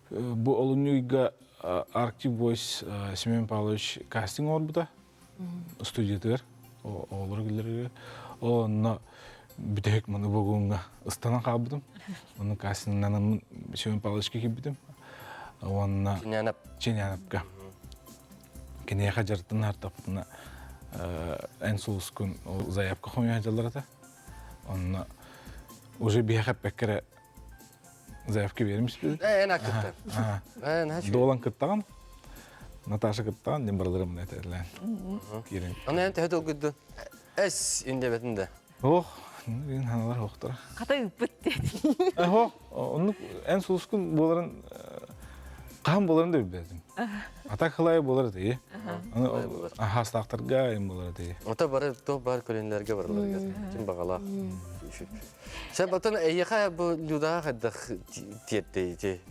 Бу олунньу ыйга Arctic Voice Семен Павлович кастинг оҥорбута студиятыгар оҕолору киллэрэригэр. Онно бүтэһик маны вагоҥҥа ыстанан хаалбытым. Онно кастингнанаммын Семен Павловичка киирбитим. Уонна Чинянап. Чинянапка. Киниэхэ дьарыктан артаппытына эн сулускун заявка хомуйа дьаллар этэ. Онно уже биһиэхэ эппэккэ эрэ Заявка биэрим испит. Эн кыттан. Дуолан кыттаҕын. Наташа кыттаҕын диэн барыларым этэллээн. Киирэн. Аны эн төһө долгуйдун? Эс индебетин да. Ох, ин ханалар охтора. Хата ыппыт диэн. Ох, оннук эн сулускун буоларын хаһан буоларын да билбэтим. Ата кылай буолар этэ. Аны хаастаахтарга им буолар этэ. Ото бары то бар көлүннэргэ барыларга. Ким бағалаах. Сэ батан эйиэхэ бу Людаҕа хайдах тиэртэй ити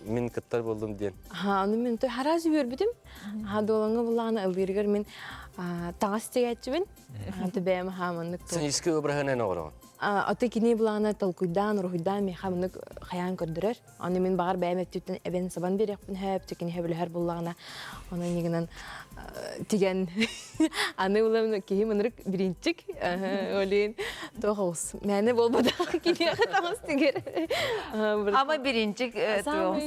мин кыттар буоллум диэн. Ха, ону мен той хараас үөрбүтүм. Ха дуолаҥҥа буллаҕына ыллыырыгар мин таҥас тигээччибин. Аты бэйэм ха маннык Сценический обраһынан оҕороҕун. Аты кини булаана толкуйдаан, уруһуйдаан миэхэ маннык хайаан көрдөрөр. Аны мин баҕар бэйэм өттүттэн эбэн сабан биэриэхпин сөп, кини сөбүлэһэр буллаҕына, ону иннигинэн тигэн аны улам киһи мынырык биринчик олин туох оҕус мээнэ буолбатах киниэхэ таҥас тигэр Ама биринчик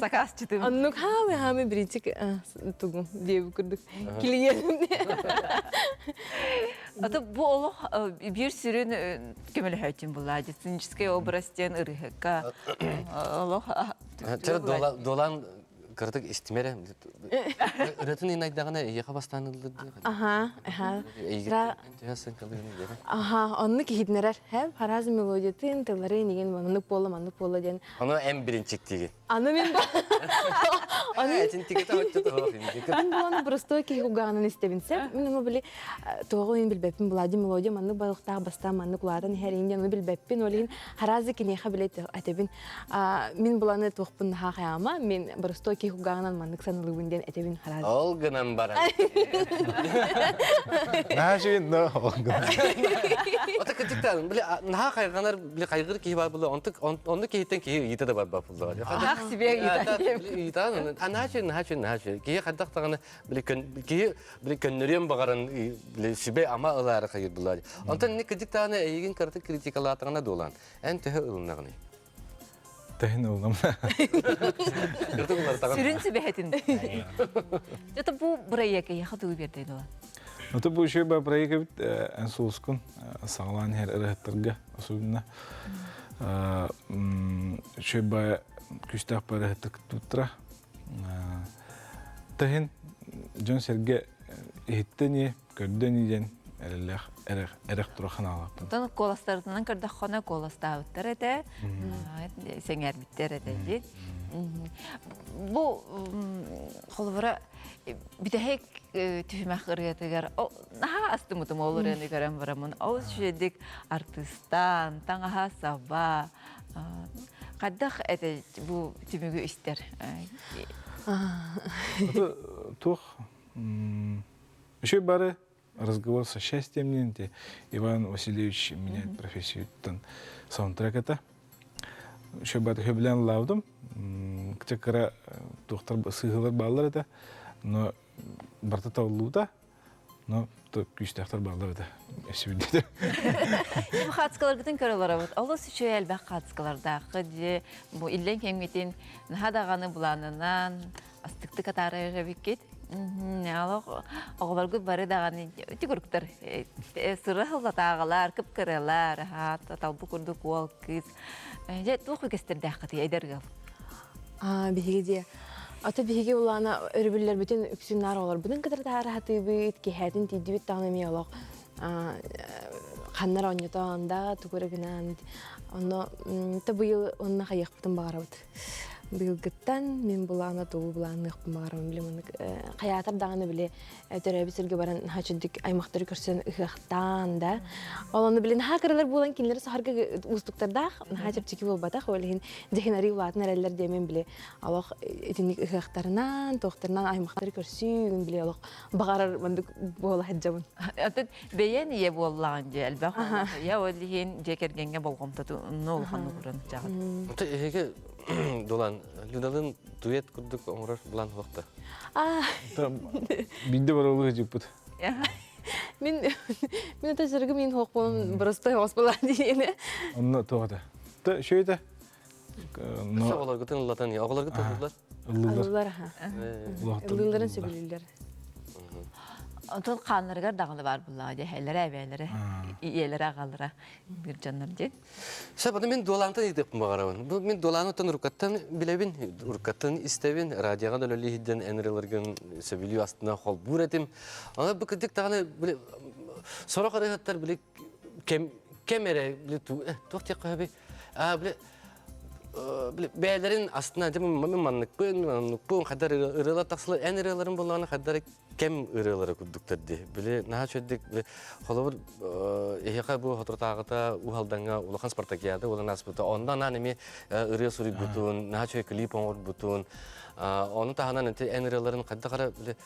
сакаасчытым. Оннук хаамы хаамы биринчик тугум диэбит курдук клиентим. Ата бу олох биир сүрүн көмөлөһөөччүм булла. Сценический образ диэн ырыһыкка олох Чара дуолан кыратык истимэрэ. Ырытын инайдаҕына эйиэхэ бастаан ыллыр Аха, аха. Аха, онну киһитинэрэр. Хэп, хараас мелодиятын, тылларын игин маннык буолла, маннык буолла диэн. Ону эн биринчиктиигин. Аны мин Аны этин тигете оччото Мин буланы простой киһи кулгааҕынан истэбин сеп. Мин ону били туоҕу мин билбэппин Владимир мелодия маннык балыктаах бастаан маннык улаатан иһэр иин ону билбэппин ол иһин хараазы киниэхэ билэ этэбин мин буланы туохпун наһаа хайаама мин простой киһи кулгааҕынан маннык саналыыбын диэн этэбин хараазы Ол гынан баран. Наһаа үчүгэй да ол гынан. Ата кытыктан били наһаа хайҕанар били хайгыр киһи бар була онтук оннук киһиттэн киһи ыйыта да барбат буллаҕа. Ах себе ыйыта. Ыйытаан наһаа үчүгэй наһаа үчүгэй наһаа үчүгэй. Киһи хайдах даҕаны били киһи били көннөрүөн баҕаран били сүбэ ама ылаары хайыр буллаҕа. Онтон ини кырдьык даҕаны эйигин кыратык критикалаатаҕына дуолаан эн төһө ылыннаҕыный? Тэһин ыллам. Сүрүн сүбэһэтин. Это бу бырайыак эйиэхэ тугу биэрдэй дуо? Это бу еще ба проект эбит эн сулускун саҕалаан иһэр ырыһыттарга особенно еще ба күстээх барыһыттар кыттыбыттара. Тэһин дьон сэргэ иһиттэн көрдөн диэн эрэллээх. эрэх тура ханаалаахпын. Онтон куоластарытынан көрдөххөнө куоластаабыттар этэ, сэҥээрбиттэр этэ дии. Бу холобура бүтэһик түһүмэх ырыатыгар наһаа астыммытым ол ырыаны көрөн бараммын. Ол үчүгэйдик артыыстаан, таҥаһа саба, хайдах этэ бу түмүгү истэр? Туох Еще бары разговор со счастьем диэн Иван Васильевич меняет профессию-тан саундтрек это. Еще бары хөбүлээн лаабытым. Кыча кыра туохтар сыыһылар бааллар этэ. Но барыта табыллыбыта. Но күүстээхтэр бааллар этэ. Өссө Бу хаацкаларгытын көрө олоробут. Олус үчүгэй элбэх хаацкалардааххыт дьэ бу иллэҥ кэмҥитин наһаа даҕаны былаанынан астыктык атаарар эбиккит. Олох оҕолоргут бары даҕаны тигуруктар сыра сыллатааҕалар, кып-кыралар, талбы курдук уол, кыыс. Дьэ, туох үгэстэрдээххитий эдэр ыал? Биһиги дьиэ. Ата биһиги улаана өрөбүллэрбитин үксүн наар оҕолорбутун кытары таһаара сатыыбыт, киэһээтин тиийдибит даҕаны эмиэ олох ханнар оонньотоон да тугу эрэ гынан онно та быйыл онно хайыахпытын баҕарабыт. Быйылгыттан мин былаана тугу былаанныахпын баҕарабын били маннык хайаатар даҕаны били төрөөбүт сиргэ баран наһаа чүдүк аймахтары көрсөн ыһыахтаан да ол ону били наһаа кыралар буолан кинилэри саһарга уустуктардаах наһаа чэпчэки буолбатах ол иһин дьэһин арыы улаатан эрэллэр диэмин били олох итинник ыһыахтарынан туохтарынан аймахтары көрсүүгүн били олох баҕарар маннык буола сылдьабын. Атын бэйэн ийэ буоллаҕын дьэ элбэх ийэ ол иһин дьиэ кэргэҥҥэ болҕомтотун улахан ууран дьаҕын. Ото эһиги Дулан Людалын дуэт курдук оҥорор булан суохта. Биирдэ барылы дьыппыт. Мин мин это жаргы мин хоқпон простой хоспалар диэне. Онно туох Та шөй это. Но оҕолоргутун ыллатан оҕолоргут ыллылар. Ыллылар аха. Ыллыларын сөбүлүүллэр. Онтон хааннарыгар даҕаны баар буллаҕа дии, эһэлэрэ, эбээлэрэ, ийэлэрэ, аҕалара биир дьоннор диэн. Сөп, аны мин дуолаантан ыйытыахпын баҕарабын. Бу мин дуолааны оттон уруккаттан билэбин, уруккаттан истэбин, радиоҕа да үлэлии сылдьан эн ырыаларгын сөбүлүү астына холбуур этим. Аны бу кырдьык даҕаны били сорох ырыаһыттар били кэм кэм эрэ били туох диэххэ сөбүй? Аа били бэйэлэрин астына дьэ мин манныкпын, манныкпын, хаддар ырыалар тахсылар, эн ырыаларын буллаҕына хаддар кэм ырыалара курдуктар дии. Били наһаа үчүгэйдик били холобур эһиэхэ бу соторутааҕыта Уһалдаҥҥа улахан спартакиада буолан ааспыта. Онно анаан эмиэ ырыа суруйбутун, наһаа үчүгэй клип оҥорбутун, ону таһынан ити эн ырыаларын хайдах эрэ били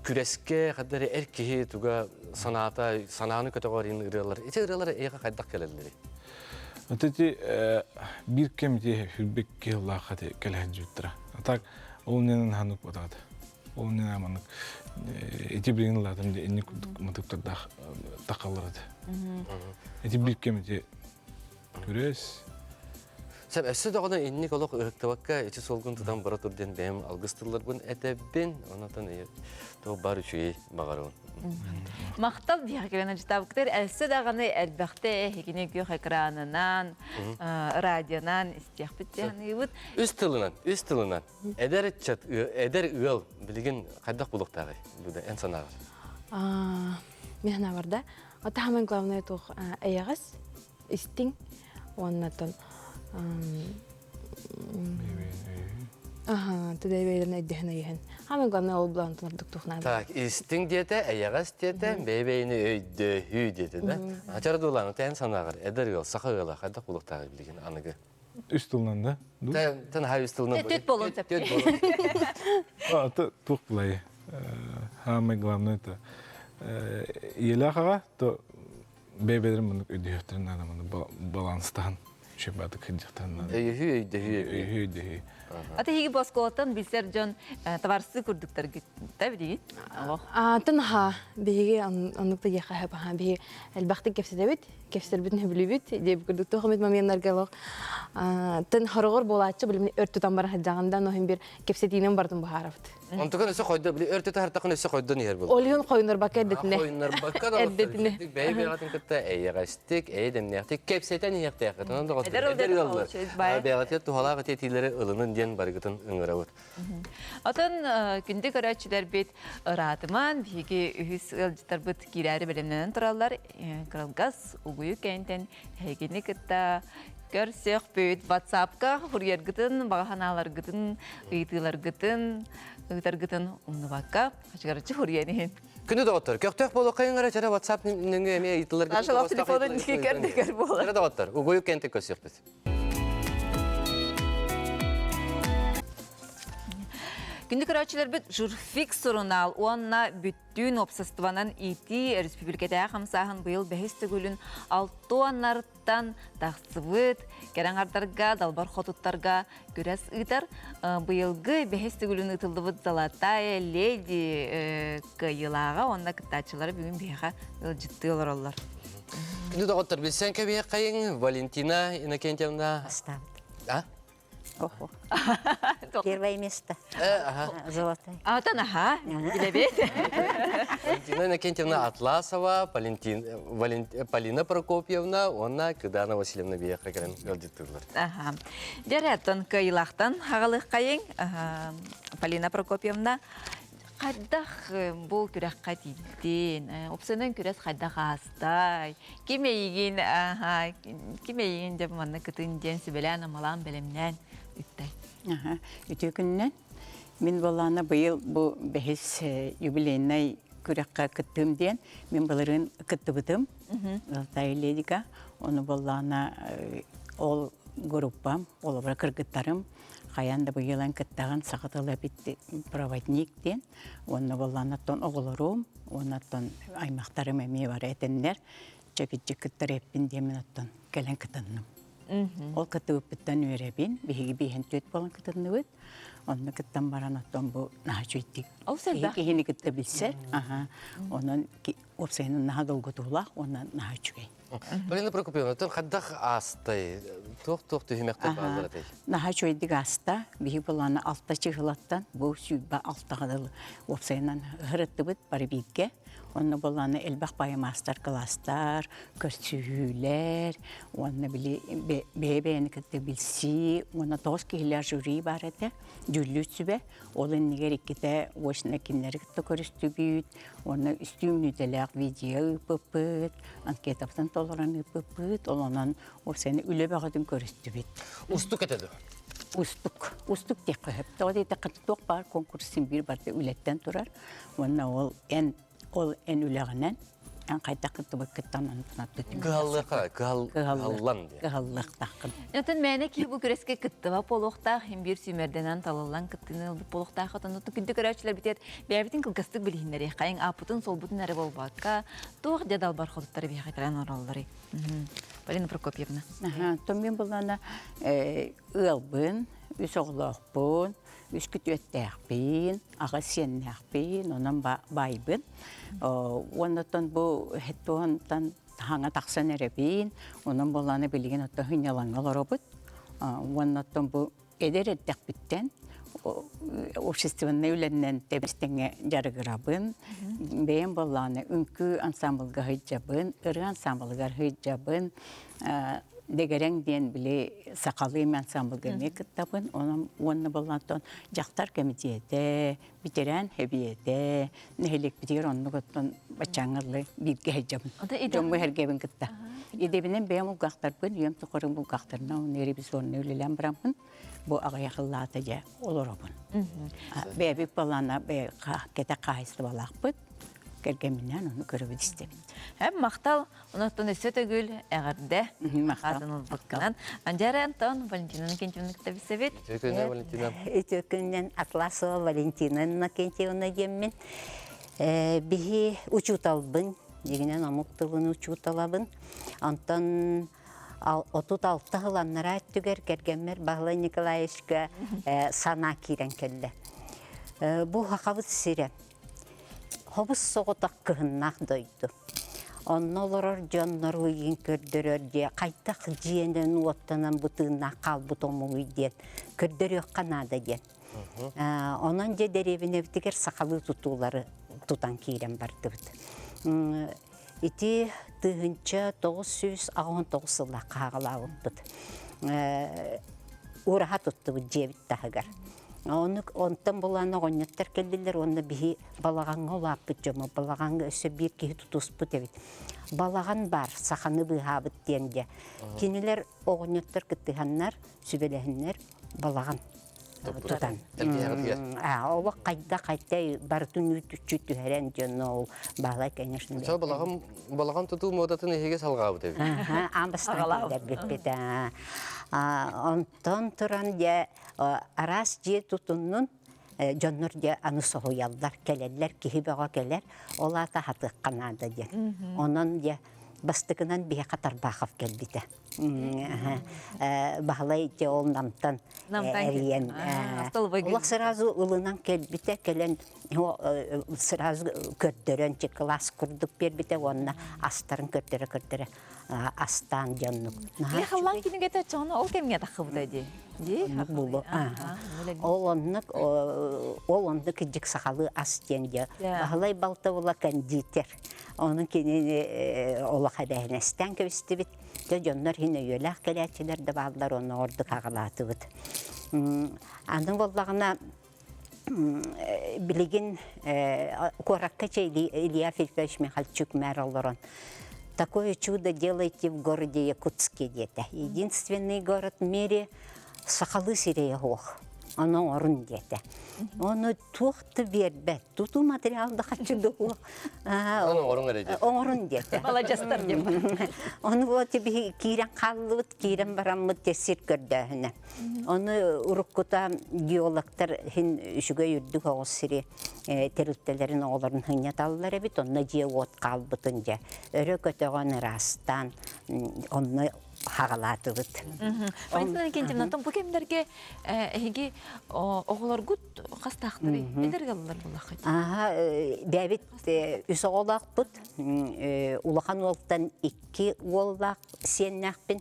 күрэскэ хайдах эрэ эр киһи туга санаата, санааны көтөҕөр иһин ырыалар. Ити ырыалар эһиэхэ хайдах кэлэллэрий? Вот эти биир кэм ити хүрбек киһи ыллаахха кэлэһэн дьүттара. А так ол ненан ханнык батаата. Ол нена маннык ити билигин ылаатым де инник матыктардаах тахаллар этэ. Ити биир кэм ити күрэс. Сөп, өссө даҕаны инник олох ыһыктыбакка ити суолгун тутан бара тур диэн бэйэм алгыс тылларбын этэбин. Онотон туох баар үчүгэй баҕарабын. Махтал биһиэхэ кэлэн ачытаабыккытыгар өссө даҕаны элбэхтэ эһигини күөх экранынан, радионан истиэхпит диэханыыбыт. Үс тылынан, үс тылынан. Эдэр ыччат, эдэр ыал билигин хайдах булуохтааҕый, Люда, эн санааҕар? Мин санаабар да, ата самое главное туох эйэҕэс, истиҥ уоннатан Аха, тыдай өйдөһөн өйөһөн. Самое главное ол булан ордук тухнаа. Так, истиҥ диэтэ, эйэҕэс диэтэ, бэйэ-бэйэни өйдөһүү диэтэ да. Ачар дуулааны эн санааҕар эдэр ыал, саха ыала хайдах булуохтааҕый билигин аныгы? Үс тылынан да? Тэн хай үс тылынан. Түт болун сөп. Түт болун. А, туох булай. Самое главное это иелээх аҕа, то бэйбэлэрин маннык өйдөһүөхтэрин наада маннык баланстаан шебатык сылдьыахтарын наада. Өйөһүү, өйдөһүү. Өйөһүү, өйдөһүү. Ата хиги босколоттан билсэр дьон товарсы курдуктар та билигин. Атын ха биһиги оннук да диэхэ сөп аха биһиги элбэхтик кэпсэтэбит. кэпсэрбитин сөбүлүүбүт. Диэбит курдук туох эмит моменнарга олох тын хороҕор буолааччы билимни өр тутан баран сылдьаҕын да, но бир кэпсэтиинэн барытын быһаарабыт. Онтукан өссө хойдо, били өр тутаһартахын өссө хойдон иһэр буолар. Ол иһин хойуннарбакка эрдэтинэ. Хойуннарбакка да Эрдэтинэ. бэйэ бэйэҕитин кытта эйэҕэстик, эйэ дэмнээхтик кэпсэтэн иһиэхтээххит. Онон доҕоттор, Эдэр эдэр ыаллар, ыаллар, бэйэҕитигэр туһалаах этиилэри ылынын диэн барыгытын ыҥырабыт. Отон күндү көрөөччүлэрбит ыраатыман, биһиги үһүс ыалдьыттарбыт киирээри бэлэмнэнэн тураллар. Кырылгас угуйу кэнтэн эһигини кытта көрсөхпүт. WhatsApp-ка хуруйаргытын, баҕа санааларгытын, ыйытыыларгытын, ыытаргытын умнубакка, хачыгарыччы хуруйан иһин. Күнү доҕоттор, көхтөөх буолуоххайын эрэ чэрэ WhatsApp нөҥүө эмиэ ыйытыыларгытын Нашалав телефонун кэр буолар. Чэрэ доҕоттор, угуйу кэнтэн көрсүөхпүт. Күндү көрөөччүлэрбит Журфикс сурунаал уонна бүттүүн уопсастыбанан иитии өрөспүүбүлүкэтээҕи хамсааһын быйыл бэһис төгүлүн алтуоннартан тахсыбыт кэрэ аҥардарга, далбар хотуттарга күрэс ыытар. Быйылгы бэһис төгүлүн ыытыллыбыт Золотая леди кыайыылааҕа уонна кыттааччылара бүгүн биһиэхэ ыалдьыттыы олороллор. Күндү доҕоттор, билсэн кэбиһиэххэйиҥ Валентина Иннокентьевна. Поставит. А? Охо. Первое место. Ага. Золотая. Атан аха, билэбит. Валентина Иннокентьевна Атласова, Валентин, Полина Прокопьевна уонна Кыдана Васильевна биһиэхэ кэлэн ыалдьыттыыллар. Аха. Дьэрэ, оттон кыайыылаахтан аҕалыаххайыҥ. Полина Прокопьевна, Хайдах бу күрэххэ тиийдин? Уопсайынан күрэс хайдах аастай? Ким эйигин, ким эйигин дьэ манна кытын диэн сүбэлээн-амалаан бэлэмнээн ыыттай? Үтүө күнүнэн. Мин буоллаҕына быйыл бу бэһис юбилейнай күрэххэ кыттыым диэн мин былырыын кыттыбытым Золотая ледика. Ону буоллаҕына ол группам, олобура кыргыттарым хайаан да быйылан кыттаҕын саха тыла эбит проводник диэн уонна буоллаанаттан оҕолорум уоннаттан аймахтарым эмиэ бары этэннэр чэкиччи кыттар эппин диэмин оттон кэлэн кытынным. Ол кыттыбыппыттан үөрэбин. Биһиги биэһэн түөт буолан кытынныбыт. Онно кыттан баран оттон бу наһаа үчүгэйдик киһи киһини кытта билсэр. Аха. Онон уопсайынан наһаа долгутуулаах уонна наһаа үчүгэй. Полина Прокопьевна, тон хайдах аастай? Туох-туох түһүмэхтэр бааллар этэй? Наһаа үчүгэйдик ааста. Биһи былаана алта чыһылаттан бу сүүрбэ алтаҕа дылы уопсайынан ыһырыттыбыт бары бииргэ. Онно былаана элбэх баайы маастар-кылаастар, көрсүһүүлэр, уонна били бэйэ-бэйэни кытта билсии, уонна тоҕус киһилээх жюри баар этэ, дьүүллүүр сүбэ. Ол иннигэр иккитэ очно кинилэри кытта көрүстүбүт, Уонна үстүү мүнүүтэлээх видео ыыппыппыт, анкетабытын толорон ыыппыппыт, ол онон уопсайынан үлэ бөҕөтүн көрүстүбүт. Устук этэ дуо? Устук. Устук диэххэ сөп. Тоҕо диэтэххэ туох баар конкурс син биир барыта үлэттэн турар. Уонна ол эн ол эн үлэҕинэн эн хайдах кыттыбыккыттан онтун Кыһаллыахха, кыһаллан диэн. Кыһаллыахтааххын. Оттон мээнэ киһи бу күрэскэ кыттыба буолуохтаах, иһин биир сүүмэрдэнэн талыллан кыттыыны ылбыт буолуохтаах. Оттон күндү көрөөччүлэр битиэт бэйэбитин кылгастык билиһиннэриэххэйиҥ, ааппытын-суолбутун эрэ буолбакка, туох дьэ далбар хотуттары биһиэхэ кэлэн олороллорүй? Полина Прокопьевна. Оттон мин булана ыалбын, үс оҕолоохпун, үс күтүөттээхпин, аҕа сиэннээхпин, онон баайбын. Уоннаттан бу хеттуонтан хаҥа тахсан эрэбин, онон буоллаана билигин оттон сынньалаҥҥа олоробут. Уоннаттан бу эдэр эрдэхпиттэн общественнай үлэннэн тэбис-тэҥҥэ дьарыгырабын. Бэйэм буоллаҕына үҥкүү ансаамбылга сылдьабын, ырыа ансаамбылыгар сылдьабын. Дэгэрэҥ диэн били сахалыы ансаамбылга эмиэ кыттабын. Онон уонна буоллаҕына дьахтар кэмитиэтэ, ветеран хэбиэтэ, нэһилиэкпитигэр оннук оттон баччааҥҥа дылы бииргэ сылдьабын. Дьомму сэргэбин кытта. Идэбинэн бэйэм улгаахтарбын, үйэм тухары булгаахтарынан уонна ревизионнай үлэлээн бараммын, бу аҕыйах ыллаата дьэ олоробун. Бэйэбит балаана кэтэх хаһаайыстыбалаахпыт, кэргэмминээн ону көрөбүт истэбит. Һэм махтал, онон өссө төгүл эҕэрдэ аатын ылбыккынан. Андьара Антон, Валентина Иннокентьевна кытта билсэбит. Үтүө күнүнэн, Валентина. Үтүө күнүнэн Атласова Валентина Иннокентьевна диэммин. Биһи учууталбын, дьиҥинэн омук тылын учууталабын. Онтон 36 сыл анараа өттүгэр кэргэммэр Баһылай Николаевичка санаа киирэн кэллэ. Бу Хахабыт сирэ хобус соҕотох кыһыннаах дойду. Онно олорор дьоннору ыйын көрдөрөр дьиэ хайдах дьиэнэн уоттанан бу тыыннаах хаалбыт омугуй диэн көрдөрүөххэ наада диэн. Онон дьэ дэриэбинэбитигэр сахалыы тутуулары тутан киирэн бардыбыт. Ити 1989 сыллаахха хаалаабыппыт. Ураһа туттубут дьиэбит таһыгар. Оннук онтон булан оҕонньоттор кэллилэр уонна биһи балаҕаҥҥа улааппыт дьоммут балаҕаҥҥа өссө биир киһи тутуспут эбит. Балаҕан баар саханы быыһаабыт диэн дьэ. Кинилэр оҕонньоттор кыттыһаннар, сүбэлэһиннэр балаҕан тутан. Олох хайда хайда барытын үүт-үччү түһэрэн дьон ол баалай конечно. Сол балаҕан балаҕан тутуу муодатын эһиги салҕаабыт эбит. Аан бастаан киллэрбиппит. Онтон туран дьэ араас дьиэ тутуннун дьоннор дьэ аны соһуйаллар, кэлэллэр, киһи бөҕө кэлэр, ол аата хатыахха наада диэн. Онон дьэ бастакынан биһиэхэ Тарбахов кэлбитэ. Баһылай дьэ ол Намтан эрийэн олох сразу ылынан кэлбитэ, кэлэн сразу көрдөрөн класс курдук биэрбитэ уонна астарын көрдөрө-көрдөрө астаан дьоннук. Халлаан кинигэтэ чоно ол кэмҥэ таххыбыта дии. Дии. Ол оннук ол оннук кырдьык сахалыы ас диэн дьэ. Баһылай балта була кондитер. Онун кинини олох эбээһинэстээн кэбистибит. Дьэ дьоннор иһин өйүөлээх кэлээччилэр да бааллар, онно ордук аҕалаатыбыт. Аны буоллаҕына билигин куоракка Илья Филиппович Михальчук мэр олорон такое чудо делаете в городе Якутске диэтэ. Единственный город в мире сахалыы сирэйэ суох. Ону оҥорун диэтэ. Ону туох да биэрбэт. Тутуу материал да хаччы да суох. Ону оҥорун эрэ диэтэ. Оҥорун диэтэ. Маладьастар диэн. Ону вот биһи киирэн хааллыбыт, киирэн бараммыт сир көрдөөһүнэ. Ону уруккута геологтар иһин үчүгэй үрдүк оҕус сири тэрилтэлэрин оҕолорун сынньаталлар эбит, онно дьиэ-уот хаалбытын дьэ өрө көтөҕөн ыраастаан онно хаҕалаатыбыт. Валентина Иннокентьевна, бу кэмнэргэ эһиги оҕолоргут хастаахтарый? Эдэр ыаллар буллаххыт? Аха, бэбит үс оҕолоохпут. Улахан уолтан икки уоллаах сиэннээхпин.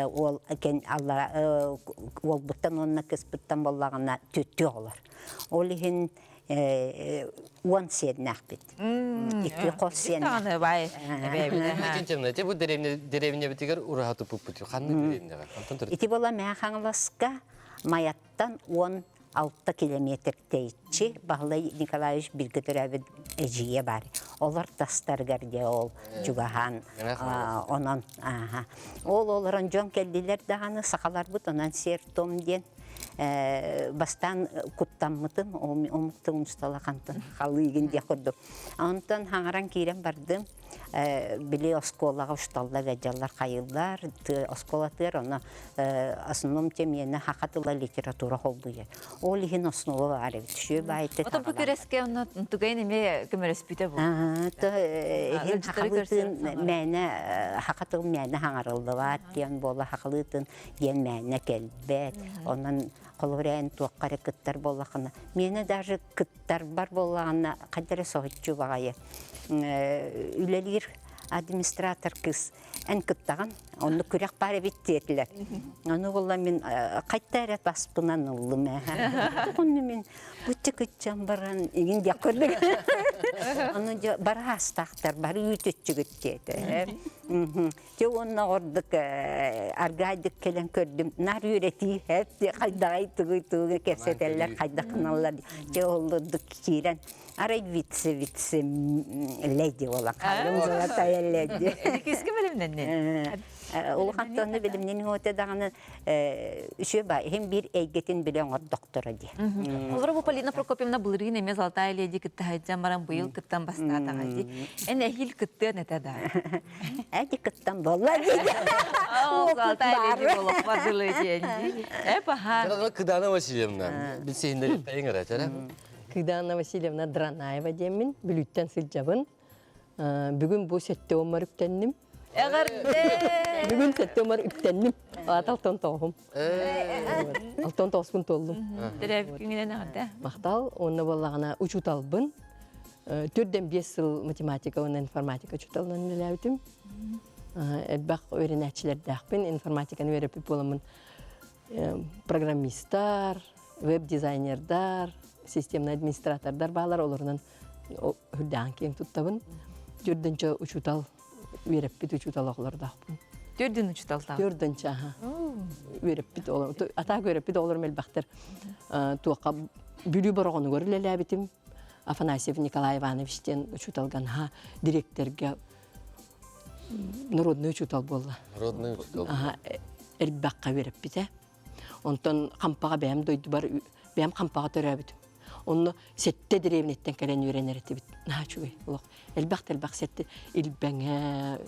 Уол кен аллара уолбуттан уонна кыспыттан боллаҕына түттү оҕолор. Ол иһин уон сиэннээхпит. Икки хос сиэннээх. Бай. Иннокентьевна, ити бу деревнябитигэр ураһа туппуппут. Ханнык деревняҕа? Ити була Мэҥэ Хаҥаласка Майаттан 16 километр тэйиччи Баһылай Николаевич бииргэ төрөөбүт эдьиийэ баар. Олор тастарыгар дьэ ол чугаһаан онон ол олорон дьон кэллилэр даҕаны сахаларбыт онон сиэр-туом диэн бастаан куттаммытым омук тылын усталахантан халыыгын диэх курдук. Онтон хаҥаран киирэн бардым. Били оскуолаҕа усталлар дьаллар хайыллар оскуолатыгар ону основном темиэни хаха тыла литература холбуйар. Ол иһин основа баар эбит. Сүө баайты Ото бу күрэскэ онно тугайын эмиэ көмөлөспүтэ бу. Иһин хахалыытын мээнэ хаха тыл мээнэ хаҥарыллыбат диэн буола хахалыытын диэн мээнэ кэлбэт. Онон холобур эн туохха эрэ кыттар буоллаххына миэнэ даже кыттарбар буоллаҕына хайда эрэ соһуччу баҕайы үлэлиир администратор кыыс эн кыттаҕын онно күрэх баар эбит диэтилэр ону буолла мин хайта эрэ баспынан ыллым ээ онну мин бучча кыччан баран игин диэх көрдүк ону дьэ бары аастаахтар бары үүтүччүгүт диэтэ Дьэ уонна ордук аргаайдык кэлэн көрдүм. Нар үөрэтии эп хайдаҕай тугуй тугу кэпсэтэллэр хайдах гыналлар. Дьэ ол ордук киирэн арай вице вице леди буолан хаалым золотая леди. Киски бэлэмнэнни. Улахан тонну билимнин уота даҕаны үчүгэй ба иһин биир эйгэтин билэ оҥордохторо дии. Олору бу Полина Прокопьевна былырыын эмиэ Золотая леди кытта сылдьан баран быйыл кыттан бастаатаҕа дии. Эн эһиил кыттыан этэ да. Эти кыттан буолла дии. Золотая леди буолуохпар дылы диэн дии. Э паха. Кыдана Васильевна, билсиһиннэр тайың эрэ, Кыдана Васильевна Дранаева диэммин, Бүлүүттэн сылдьабын. Бүгүн бу сэттэ уоммар үктэнним. Эҕэрдэ! Бүгүн сэттэ уоммар үктэнним. Аата алтан тоҕуһум. Алтан тоҕуспун туоллум. Төрөөбүт күҥүнэн эҕэрдэ. Махтал. Уонна буоллаҕына учууталбын. Төрден 5 сыл математика уонна информатика учууталынан үлэлээбитим. Элбэх үөрэнээччилэрдээхпин, информатиканы үөрэппит буоламмын программистар, веб-дизайнердар, системный администратордар баалар, олорунан үрдээн киэҥ туттабын. Түрдэнчэ учуутал үөрэппит учуутал оҕолордоохпун. Түрдүн учууталтаах. Түрдэнчэ аха. Үөрэппит оҕолор, атаак үөрэппит оҕолорум элбэхтэр. Туохха Бүлүү Бороҕонугар үлэлээбитим. Афанасьев Николай Иванович диэн учууталга наһаа дириэктэргэ народный учуутал буолла. Народный учуутал. Аха, элбэххэ үөрэппитэ. Онтон Хампаҕа бэйэм дойдубар бэйэм Хампаҕа төрөөбүтүм. Онно сэттэ дэриэбинэттэн кэлэн үөрэнэр этибит. Наһаа үчүгэй олох. Элбэх да элбэх сэттэ Илбэҥэ,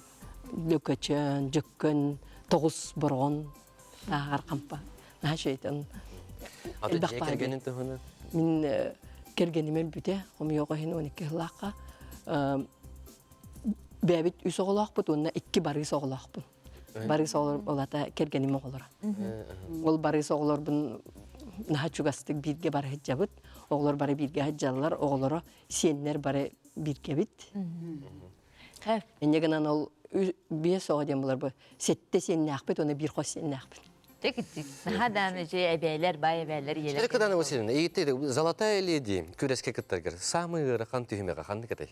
Лөкөчөөн, Дьөккөн, Тоҕус Бороҕон, Тааҕар Хампа. Наһаа үчүгэй. Аты Элбэх дьиэ баар. кэргэнин туһунан? Мин кэргэним өлбүтэ, хомуйуох иһин 12 сыллаахха. Бэйэбит үс оҕолоохпут уонна икки барыыс оҕолоохпун. Барыыс оҕолор олата кэргэним оҕолоро. Ол барыыс оҕолорбун наһаа чугастык бииргэ бары сылдьабыт. Оҕолор бары бииргэ сылдьаллар, оҕолоро сиэннэр бары бииргэбит. Инньэ гынан ол биэс оҕо диэн булар бу сэттэ сиэннээхпит уонна биир хос сиэннээхпит. Дьэ Наһаа дааны же эбээлэр, баай эбээлэр, ийэлэр. Чэ кыданы Васильевна, иитти Золотая леди күрэскэ кыттаргар самый ыарахан түһүмэҕэ ханнык этэй?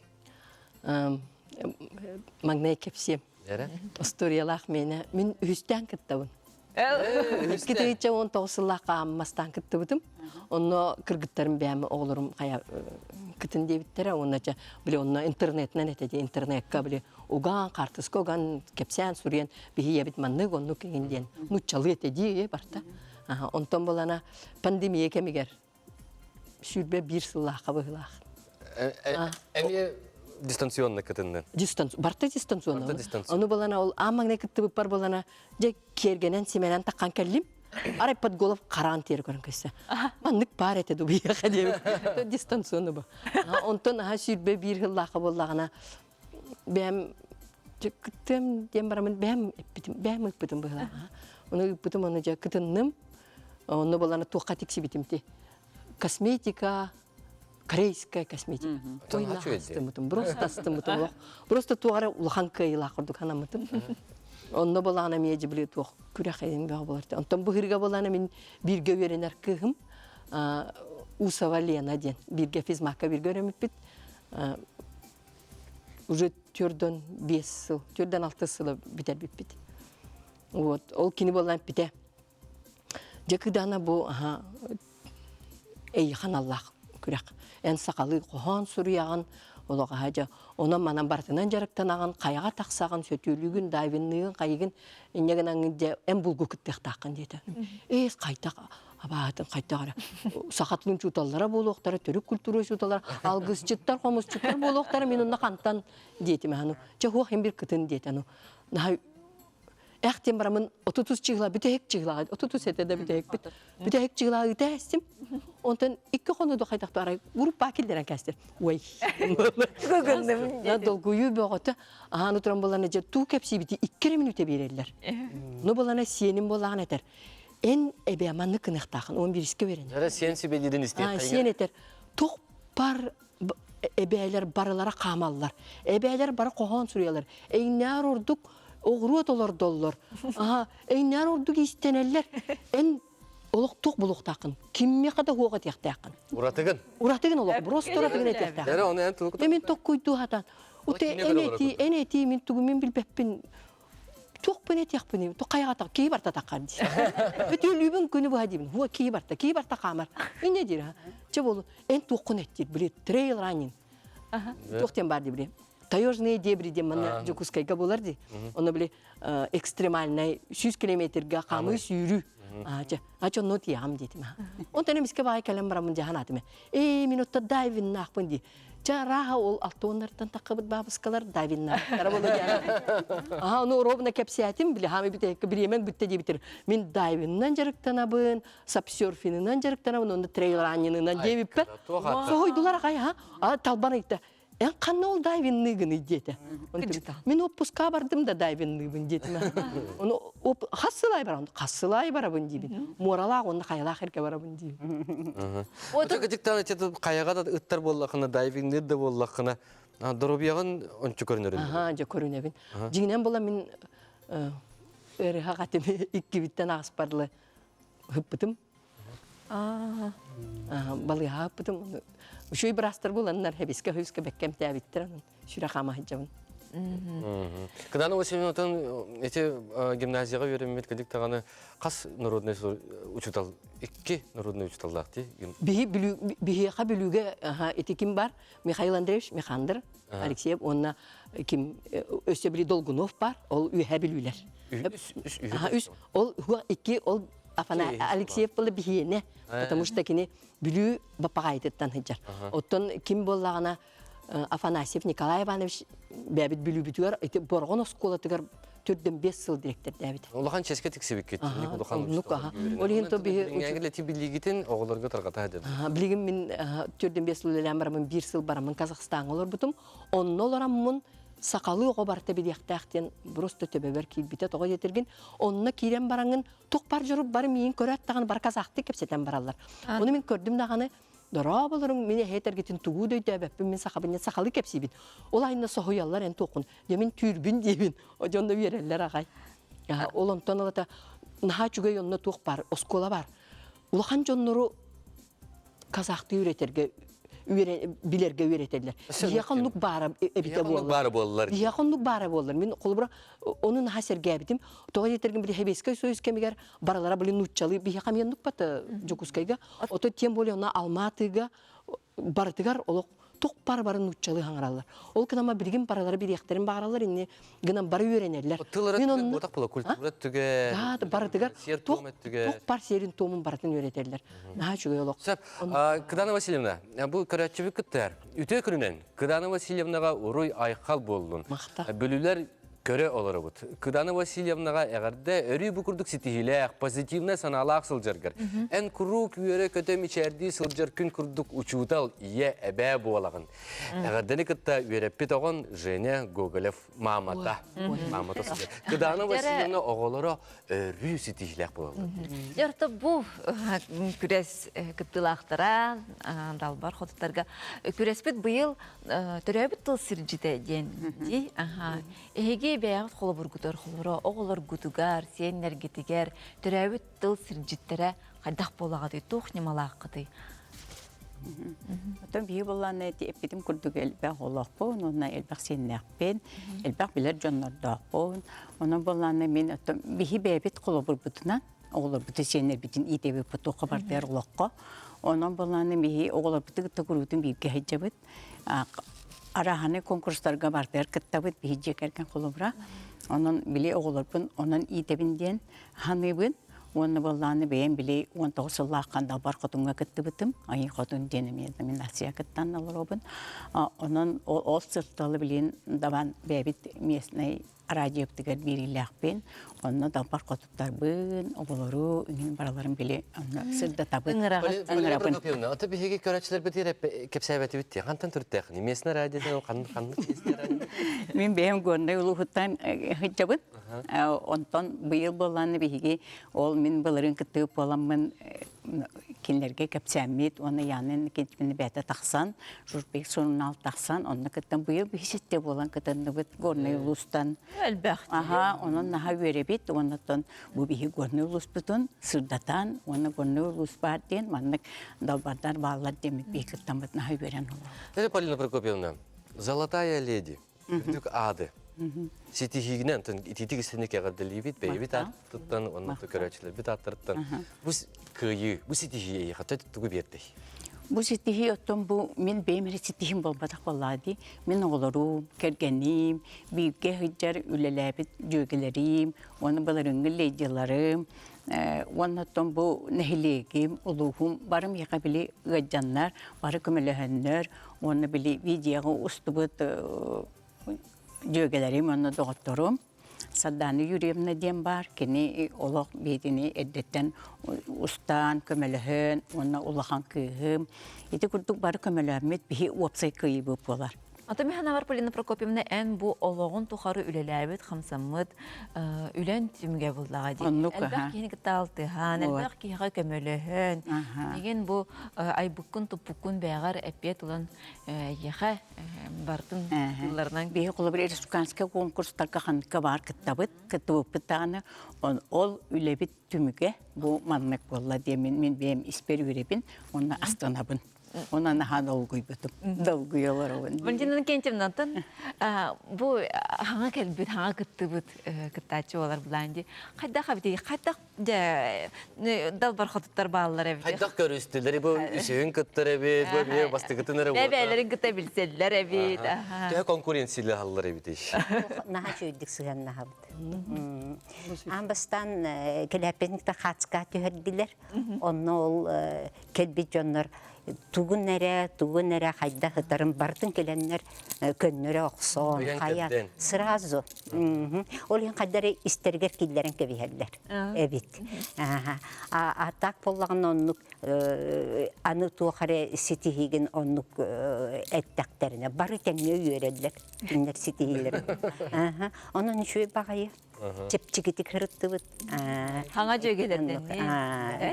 Маҥнай кэпсиэм. Эрэ? Остуоруйалаах миэнэ. Мин үһүстээн кыттабын. 2019 сыллаахха Аммастаан кыттыбытым. Онно кыргыттарым бэйэм оҕолорум хайа кытын диэбиттэрэ. Уонна чэ, били онно интернетинэн этэ дии, интернекка били уган, хаартыска уган, кэпсээн суруйан биһи ийэбит маннык оннук иҥин диэн нууччалыы этэ дии барта. Онтон булана пандемия кэмигэр 21 сыллаахха быһыылаах. Эмиэ дистанционно кытыннын. Дистанц, барта дистанционно. Ону булана ол аан маҥнай кыттыбыппар булана дьэ киэргэнэн симэнэн таххан кэллим. Арай подголов хараан тиэр көрөн көстө. Маннык паар этэ дубуйаха диэбит. Дистанционно бу. Онтон аха 21 сыллаахха буоллаҕына бэйэм кыттыам диэн барамын бэйэм эппитим, бэйэм ыыппытым быһыылаах. Ону ыыппытым, ону дьэ кытынным. Онно болана туохха тиксибитим ти. Косметика, корейская косметика. Астыммытым, просто астыммытым олох. Просто туох эрэ улахан кыайыылаах курдук санаммытым. Онно болаана эмиэ дьибили туох күрэх эйин бөҕө болар. Онтон быһырга болаана мин бииргэ үөрэнэр кыыһым Усова Лена диэн бииргэ физмакка бииргэ үөрэммиппит. Уже төрдөн биэс сыл, төрдөн алты сылы бүтэрбиппит. Вот, ол кини болан питэ. Дьэ кыдаана бу аха эйиэхэ аналлаах күрэх. Эн сахалыы хоһоон суруйаҕын, олох аха дьэ онон манан барытынан дьарыктанаҕын, хайаҕа тахсаҕын, сөтүөлүүгүн, дайвинныыгын, хайыгын инньэ гынаҥҥын дьэ эн булгу кыттыахтааххын диэтэ. Ээ хайдах абаатын хайдах эрэ саха тылын учууталлара буолуохтара, төрүт культура учууталлара, алгысчыттар, хомусчуттар буолуохтара, мин онно хантан диэтим ану. Чэ хуох им бир кытын диэтэ ану. Наһаа Эх диэн барамын 33 чыгыла бүтэһик чыгылаҕа 33 этэ да бүтэһикпит. Бүтэһик чыгылаҕа ыыта эстим. Онтон икки хонуду хайдах арай группа киллэрэн кэстер. Ой. Долгуйуу бөҕөтө. Ахан утуран булана дьэ туу кэпсиибити икки эрэ мүнүүтэ биэрэллэр. Ну булана сиэним буолаҕын этэр. Эн эбээ маннык гыныахтаахын он биирискэ үөрэнэр. Эрэ сиэн сүбэлиирин истиэххэ. Сиэн этэр. Тух бар эбээлэр барылара хаамаллар. Эбээлэр бары хоһоон суруйалар. Эйнээр ордук оҕуруот олордоллор. Аха, эйнээр ордук иистэнэллэр. Эн олох туох булуохтааххын, киммиэхэ да хуох этиэхтээххин. Уратыгын. Уратыгын олох, просто уратыгын этиэхтээххин. Эрэ оны эн тугу Мен токкуйдуу хатан. Уте эн эти, эн эти мин тугу мин билбэппин. Туохпун этиэхпиний, ту хайаҕа киһи барта таххар дии. Өтүөлүүбүн күнү быһа диибин. Хуа киһи барта, киһи барта хаамар. Инне диир. Чэ болу, эн туоххун эттир, били трейл раннинг. Туох диэн бар дии били. Таежные дебри диэн манна Дьокуускайга буолар дии. Ону били экстремальнай 100 километрга хаамыы сүүрүү. Ача, ача онно тиэҕим диэтим. Онтон эмискэ баай кэлэн бараммын дьаһан атым. Ээ, минутта дайвиннаахпын дии. Чэ, арааһа ол алтоннартан таххыбыт бабыскалар дайвиннаахтара буолуо диэн. Аха, ону ровно кэпсээтим, били хаамыы бүтэһиккэ бириэмэҥ бүттэ диэбитэр. Мин дайвинынан дьарыктанабын, сапсерфинынан дьарыктанабын, онно трейлраннинынан диэбиппэр. Соһуйдулар аҕай, а талбан ыйта. Эн ханна ол дайвинныыгыный диэтэ. Мин отпуска бардым да дайвинныыбын диэтим. Ону хас сыл сылай барабын? Хас сылай барабын диибин. Муоралаах уонна хайалаах эргэ барабын диибин. Оту кытыктан эти хайаға да ыттар буоллахына, дайвингныр да буоллахына, доруобуйаҕын ончу көрүнөрүн. Аха, дьэ көрүнэбин. Дьиҥинэн була мин ыарыһах этим иккибиттэн ааспарлы ыппытым. Балыыһа ыппытым. Үчүгэй быраастар буланнар хэбискэ хөйүскэ бэккэ эмтээбиттэр онон сүрэх хаама сылдьабын. Кыдана Васильевнатан эти гимназияҕа үөрэммит кыдык даҕаны хас народный учутал икки народный учуталлаах дии. Биһи биһиэхэ Бүлүүгэ ити ким бар? Михаил Андреевич Михандр Алексеев уонна ким өссө били Долгунов бар, ол үөһэ Бүлүүлэр. Үс ол икки ол Афана Алексеев была биһиэнэ, потому что кини Бүлүү Баппаҕаайытыттан сылдьар. Оттон ким буоллаҕына Афанасьев Николай Иванович бэйэбит Бүлүүбүтүгэр ити Борҕон оскуолатыгар төрдөн 5 сыл дириэктэрдээбит. Улахан чэскэ тиксибиккит. Улахан Оннук аха. Ол иһин то биһи Билиҥҥи билигитин оҕолорго тарҕата сылдьар. Билигин мин төрдөн 5 сыл үлэлээн бараммын биир сыл бараммын Казахстаҥҥа олорбутум. Онно олораммын сахалыы оҕо барыта билиэхтээх диэн просто төбөбөр киирбитэ. Тоҕо диэтиргин онно киирэн бараҥҥын туох бар дьоруп бары миин көрөөт даҕаны бары казахтыы кэпсэтэн бараллар. Ону мин көрдүм даҕаны дорооболоруҥ мин эһэ этэргитин тугу да өйдөөбөппүн мин сахабын сахалыы кэпсиибин. Ол айна соһуйаллар эн туоххун дьэ мин түүрбүн диибин. Дьонно үөрэллэр аҕай. Ол онтон ылата наһаа үчүгэй онно туох бар оскуола бар. Улахан дьоннору казахтыы үөрэтэргэ билэргэ үөрэтэллэр. Биһиэхэ оннук баара эбитэ буоллар. Баара буоллар. Биһиэхэ оннук баара буоллар. Мин холобура ону наһаа сэргээбитим. Тоҕо диэтэргин били Сэбиэскэй Союз кэмигэр баралара били нууччалыы биһиэхэ эмиэ оннук бата Дьокуускайга. Ото тем более онно Алматыга барытыгар олох тух бар бары нууччалыы хаҥараллар. Ол гынан билигин баралары билиэхтэрин бааралар инни гынан бары үөрэнэллэр. Тыллара түгэ буотах була культура түгэ. Да, барытыгар туох бар сиэрин туомун барытын үөрэтэллэр. Наһаа үчүгэй олох. Сөп. Кыдана Васильевна, бу көрөөччүбүт кыттар. Үтүө күнүнэн Кыдана Васильевнаҕа уруй айхал буоллун. Бүлүүлэр көрө олоробут. Кыдана Васильевнаҕа эҕэрдэ өрүү бу курдук ситиһиилээх, позитивнай санаалаах сылдьаргар. Эн куруук үөрэ-көтө мичээрдии сылдьар күн курдук учуутал, ийэ, эбээ буолаҕын. Эҕэрдэни кытта үөрэппит оҕон Женя Гоголев маамата. Маамата сылдьар. Кыдана Васильевна оҕолоро өрүү ситиһиилээх буолаллар. Дьэ, бу күрэс кыттыылаахтара далбар хотуттарга күрэспит быйыл төрөөбүт тыл сирдьитэ диэн дии. Эһиги бэйэҕит холобургутугар, холобура оҕолоргутугар, сиэннэргитигэр төрөөбүт тыл сирдьиттэрэ хайдах буолаҕытый, туох ньымалааххытый? Оттон биһи буоллаана эппитим курдук элбэх олохпун, уонна элбэх сиэннээхпин, элбэх билэр дьоннордоохпун. Онон буоллаана мин оттон биһи бэйэбит холобурбутунан оҕолорбутун сиэннэрбитин иитэбиппит туохха барытыгар олоххо. Онон буоллаана биһи оҕолорбутун кытта куруутун бииргэ сылдьабыт. Арааһаны конкурстарга барытыгар кыттабыт биһи дьиэ кэргэн холобура. Онон били оҕолорбун онон иитэбин диэн саныыбын. Уонна буоллааны бэйэм били 19 сыллааххан Далбар Хотуҥҥа кыттыбытым. Айыы Хотун диэн эмиэ номинация кыттан олоробун. Онон ол сырталы билин дабан бэйэбит местный радиоптыгар биэриилээхпин. Онно Далбар Хотуттарбын, оҕолору, үҥүн бараларын били онно сырдатабын. Ыҥырабын. Ата биһиги көрөөччүлэрбитигэр кэпсээбэтибит дии. Хантан төрүттээххиний? Местный радио диэн ханнык местный радио? Мин бэйэм Горнай улууһуттан сылдьабын. Онтон быйыл буоллааны биһиги ол мин былырыын кыттыып буоламмын кинилэргэ кэпсээммит уонна Яна Никитична бэйэтэ тахсан, Журбек сурунаал тахсан, онно кыттан быйыл биһи буолан кытынныбыт Горнай улуустан. Элбэх. Аха, онон наһаа үөрэбит, уоннаттан бу биһи Горнай улууспутун сырдатан, уонна Горнай улуус баар диэн маннык далбардар бааллар диэммит биһи кыттаммыт наһаа үөрэн олоробут. Полина Прокопьевна, золотая леди. Үрдүк аады. Ситиһиигинэн, итиитик истинник эҕэрдэлиибит, бэйэбит ааттыттан, уонна көрөөччүлэрбит ааттарыттан. Бу кыайыы, бу ситиһии эйиэхэ тугу биэрдэй? Бу ситиһии оттон бу мин бэйэм эрэ ситиһим буолбатах буоллаҕа дии. Мин оҕолорум, кэргэним, бииргэ сылдьар үлэлээбит дьүөгэлэрим, уонна былырыыҥҥы ледиларым, уонна оттон бу нэһилиэгим, улууһум бары миэхэ били ыалдьаннар, бары көмөлөһөннөр, уонна били видеоҕа устубут дьүөгэлэрим уонна доҕотторум Сардаана Юрьевна диэн баар, кини олох биһигини эрдэттэн устаан, көмөлөһөн уонна улахан кыыһым. Ити курдук бары көмөлөөммүт биһи уопсай кыайыыбыт буолар. Ата Миханавар Полина Прокопьевна эн бу олоҕун тухары үлэлээбит, хамсаммыт үлэн түмүгэ буллаҕа дии. Оннук, Элбэх аха. киһини кытта алтыһан, Вот. элбэх киһиэхэ көмөлөһөн, билигин бу айбыккын, туппуккун бэйэҕэр эппиэт ылан эйиэхэ бартын тылларынан Биһи холобур республиканскай конкурстарга ханныка баар кыттабыт, кыттыбыппыт даҕаны ол үлэбит түмүгэ бу маннык буолла диэн мин бэйэм испэр үөрэбин уонна астынабын. Онон наһаа долгуйбутум. Долгуйа олоробун. Валентина Иннокентьевнаттан бу хаҥа кэлбит, хаҥа кыттыбыт кыттааччы буолар булаан дии. Хайдах эбитий? Хайдах дьэ далбар хотуттар бааллар эбит. Хайдах көрүстүлэр бу үсүһүн кыттар эбит, бу эмиэ бастакытын эрэ Бэбээлэрин кытта билсэллэр эбит. Төһө конкуренциялаһаллар эбитий? Наһаа үчүгэйдик сыһыаннаһабыт. Аан бастаан кэлээппитин хаацка түһэрдилэр. Онно ол кэлбит дьоннор тугун эрэ, тугун эрэ хайдах ытарын барытын кэлэннэр көннөрө охсон, хайа сразу. Ол иһин хайда эрэ истэригэр киллэрэн кэбиһэллэр эбит. А так буоллаҕына оннук аны туох эрэ ситиһиигин оннук эттэхтэринэ бары тэҥҥэ үөрэллэр кинилэр ситиһиилэрин. Онон үчүгэй баҕайы. Чэпчэкитик ырыттыбыт. Хаҥа дьүөгэлэрдэнни.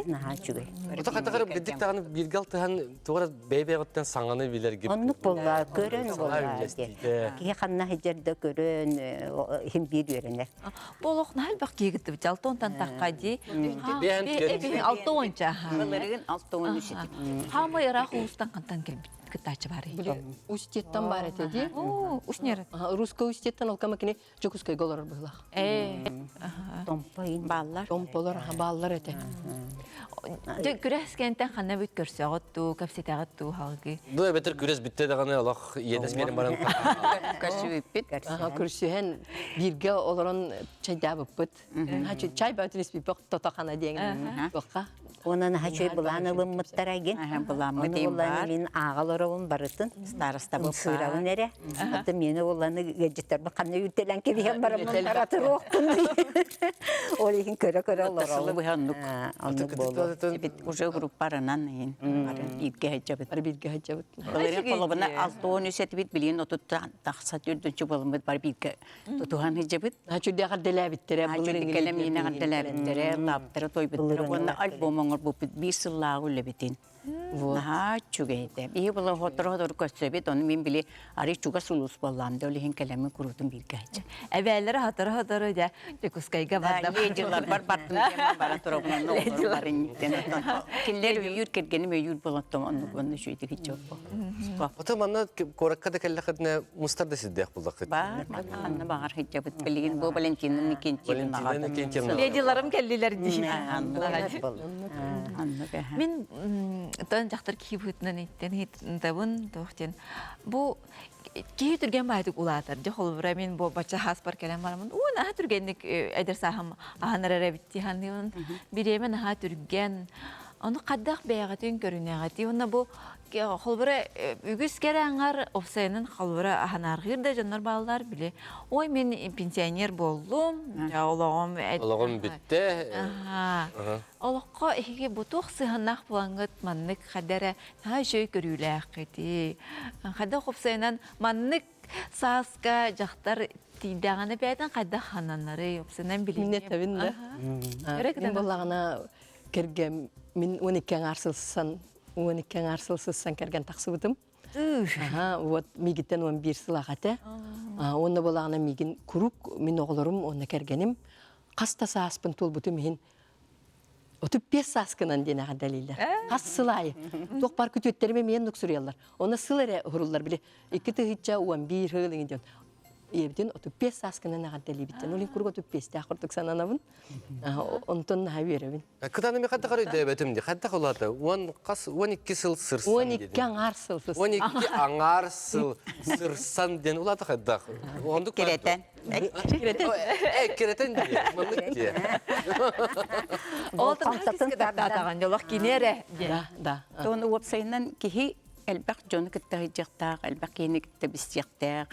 Наһаа үчүгэй. Ото хатахары бидик даҕаны бииргэ алтыһан туора бэйэ-бэйэҕиттэн саҥаны билэргит. Оннук буолла, көрөн буолла. Киһи ханна сылдьар да көрөн, иһин биир үөрэнэр. Бу олох наһаа элбэх киһи кыттыбыт. Алта уонтан тахха дии. Алта уонча. Былырыын 63 этим. Хаамай ыраах улуустан хантан кэлбит кыттааччы баар. Устьеттан бар этэ дии. Устнер. Русская Устьеттан ол кама кини Дьокуускайга олорор быһыылаах. Томпо Бааллар. Томполор бааллар этэ. Дьэ күрэс кэнтэн ханна бүт көрсөҕүт дуу, кэпсэтэҕит дуу халгы. Бу эбэтэр күрэс бүттэ даҕаны олох иэдэс биэрэн баран Көрсүбүппүт. Көрсүһэн бииргэ олорон чайдаабыппыт. Чай баатын испиппэх тотохана диэн туохха. Онон хачой былаан ылыммыттара ген. Былааммыт им бар. Мин ааҕал оробун барытын. Староста Сыырабын эрэ. Аты мені оланы гаджеттарбын ханна үтелен кебиһен бараммын баратыр оқпун. Ол иһин көрө-көрө Сылы олоробун. быһа оннук. Оннук болу. Уже группарынан иһин. Бииргэ хajjabыт. Бар бииргэ хajjabыт. Былырын холобуна 63 этибит билигин 30 тахса түрдүнчү болуммут бар бииргэ тутуһан хajjabыт. Чүрдэ ҕэрдэлээбиттэрэ. Чүрдэ миинэ ҕэрдэлээбиттэрэ, лааптара тойбуттара уонна альбом оҥорбуппут биир сыллааҕы үлэбитин. Наһаа үчүгэй Биһи була хоторо-хотору көрсөбүт, ону мин били арый чугас улуус буоллаам да, ол иһин кэлэммин куруутун бииргэ сылдьар. Эбээлэри хоторо-хотору дьэ Дьокуускайга барда. Ледилар бар бардым диэн баран турабын, онно олору барын Кинилэр өйүүр кэргэним өйүүр болоттом оннук онно үчүгэйдик иччоппо. Ото манна куоракка да кэллэххитинэ мустар да сирдээх буллаххыт. Бар, ханна баҕар сылдьабыт. Билигин бу Валентина Никентьевна. Валентина Никентьевна. Ледиларым кэллилэр дии. Мин тон дьахтар киһи быһыытынан иттен ыйтабын туох диэн бу киһи түргэн баайдык улаатар дьэ холобура мин бу бачча хааспар кэлэн бараммын уу наһаа түргэнник эдэр сааһым аһанар эрэ эбит дии саныыбын бириэмэ наһаа түргэн ону хайдах бэйэҕитин көрүнэҕитий уонна бу холобура үгүс кэрэ аҥар уопсайынан холобура аһанаарҕыыр да дьоннор бааллар били ой мин пенсионер буоллум олоҕум Олоҕум бүттэ. Олоххо эһиги бу туох сыһыаннаах буолаҥҥыт маннык хайда эрэ наһаа үчүгэй көрүүлээххитий? Хайдах уопсайынан маннык сааска дьахтар тиийдэҕинэ бэйэтин хайдах хананарый? Уопсайынан билиҥҥи. Мин этэбин да. Мин буоллаҕына кэргэм мин 12 аҥаар сылсан 12 аҥаар сыл сыссан кэргэн тахсыбытым. Аха, вот мигиттен 11 сыл аҕата. Уонна буоллаҕына мигин курук мин оҕолорум уонна кэргэним хас да сааспын туолбутум иһин 35 сааскынан диэн эҕэрдэлииллэр. Хас сыл аайы. Туох бар күтүөттэрим эмиэ оннук суруйаллар. Онно сыл эрэ уһуруллар били 2011 сыл иҥин диэн. Ийэбитин 35 сааскынан эҕэрдэлиибиттэн. Ол куруук 35-тээх курдук сананабын. Онтон наһаа үөрэбин. Кытаны ми хатта карай дөбөтүм ди. Хатта холата. Он кас 12 сыл сырсан 12 аңар сыл сырсан. 12 аңар сыл сырсан ден улата хаддах. Ондук Керетен. Керетен. Э, керетен ди. Маннык ди. Ол тахтатаҕан дьолох киниэрэ. Да, да. Тон уопсайынан киһи элбэх дьону кытта сылдьыахтаах, элбэх киһини кытта билсиэхтээх.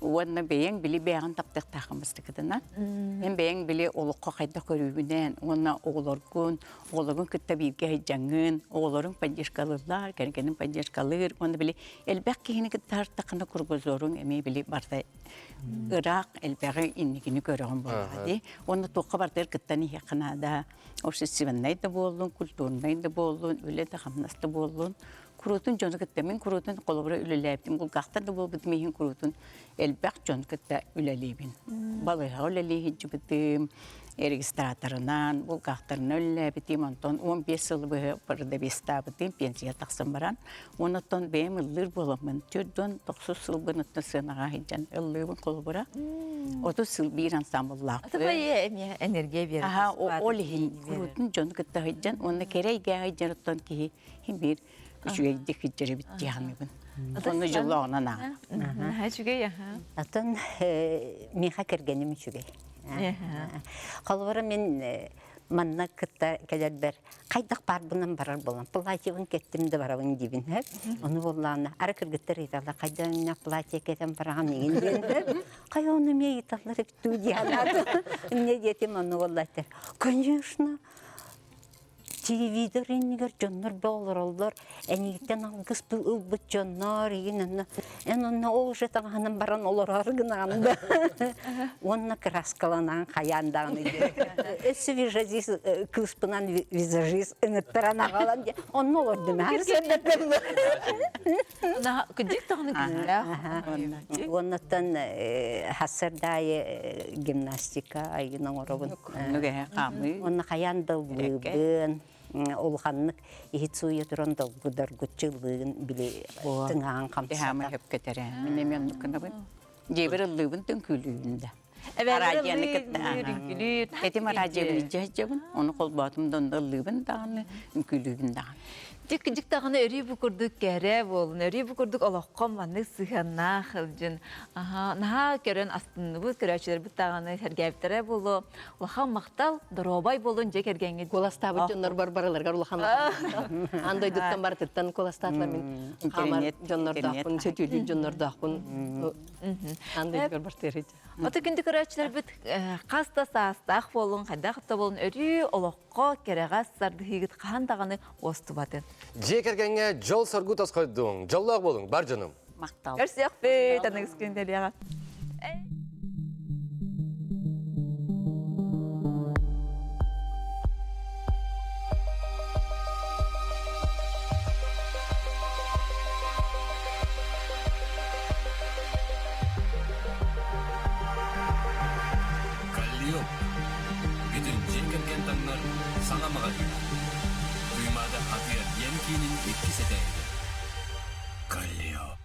Уонна бэйэҥ били бэйэҕин таптыахтааххын бастакытынан. Эн бэйэҥ били олоххо хайдах көрүүгүнэн уонна оҕолоргун, оҕолоргун кытта бииргэ сылдьаҥҥын, оҕолоруҥ поддержкалыыллар, кэргэниҥ поддержкалыыр уонна били элбэх киһини кытта сырыттаххына кругозоруҥ эмиэ били барыта ыраах элбэҕи инникини көрөҕүн буоллаҕа дии. Уонна туохха барытыгар кыттан иһиэххэ наада. Общественнай да буоллун, культурнай да буоллун, үлэ да хамнас да буоллун. Куруутун дьону кытта мин куруутун холобура үлэлээбитим, кулгаахтар да буолбутум иһин куруутун элбэх дьон кытта үлэлиибин. Балыыһаҕа үлэлии сылдьыбытым, регистраторынан, булгаахтарынан үлэлээбитим, онтон 15 сыл быһа продавецтаабытым, пенсия тахсан баран. Онтон бэйэм ыллыыр буоламмын, 49 сылбын оттон сыанаҕа сылдьан ыллыыбын холобура. 30 сыл биир ансамбллаахпын. Аты эмиэ энергия биэрэр. Аха, ол иһин куруутун дьону кытта сылдьан, уонна кэрэ эйгэҕэ сылдьан оттон киһи биир үчүгэйдик сылдьар эбит дии саныыбын. Онно дьоллооҕунан ааҕабын. Үчүгэй, аха. Атын миэхэ кэргэним үчүгэй. Холобура мин манна кытта кэлэрбэр хайдах баарбынан барар буолан платьебын кэттим да барабын диибин ону буоллаҕына ара кыргыттар ыйыталлар хайдах өҥнөөх платье кэтэн бараҕын игин диэн хайа ону эмиэ ыйыталлар эбит дуу дии санаатым инньэ диэтим ону буолла конечно Телевизор иннигэр дьоннор да олороллор, эйигиттэн алгыс ылбыт дьоннор игин онно эн онно ол уже таҥаһынан баран олорор гынаҕын да уонна краскаланан хайаан даҕаны диэн өссө визажист кыыспынан визажист ыҥыттаран аҕалан диэн онно олордум Кырдьык даҕаны күүстээх. Уоннаттан хассардаайы гимнастика айгын оҥоробун. Уонна хайаан да ыллыыбын, улаханнык иһит сууйа туран долгударгуччу ыллыыгын били тыҥаан хамсата. Хөпкөтөрө. Мин эмиэ оннук гынабын. Дьиэбэр ыллыыбын түҥкүүлүүбүн да. Араадьыйаны кытта. Этим араадьыйабын илдьэ сылдьабын. Ону холбоотум да онно ыллыыбын даҕаны, үҥкүүлүүбүн даҕаны. Дьик даҕаны өрүү бу курдук кэрэ буолун, өрүү бу курдук олоххо маннык сыһыаннаах сылдьын. Аха, наһаа көрөн астынныбыт, көрөөччүлэрбит даҕаны сэргээбиттэрэ буолуо. Улахан махтал, доруобай буолун дьиэ кэргэҥҥит. Куоластаабыт дьоннор бар барыларыгар улахан аан дойдуттан барытыттан куоластаатылар мин хаамар дьоннордоохпун, сөтүөлүүр дьоннордоохпун. Аан дойдугар бартыыр Ото күндү көрөөччүлэрбит хас да саастаах буолун, хайдах да буолун, өрүү олоххо кэрэҕэ сардыһыыгыт хаһан даҕаны уостубатын. Дьиэ кэргэҥҥэ дьол-соргу тосхойдуҥ, дьоллоох буолуҥ, бар дьонум! Махтал. Көрсүөхпүт, аныгыс күн дэлиэҕэ. Каллиоп бүтүн дьиэ кэргэн таҥнар саҥа маҕаһыын. Туймаада атыыр диэн киинин иккис этээһигэр. Каллиоп.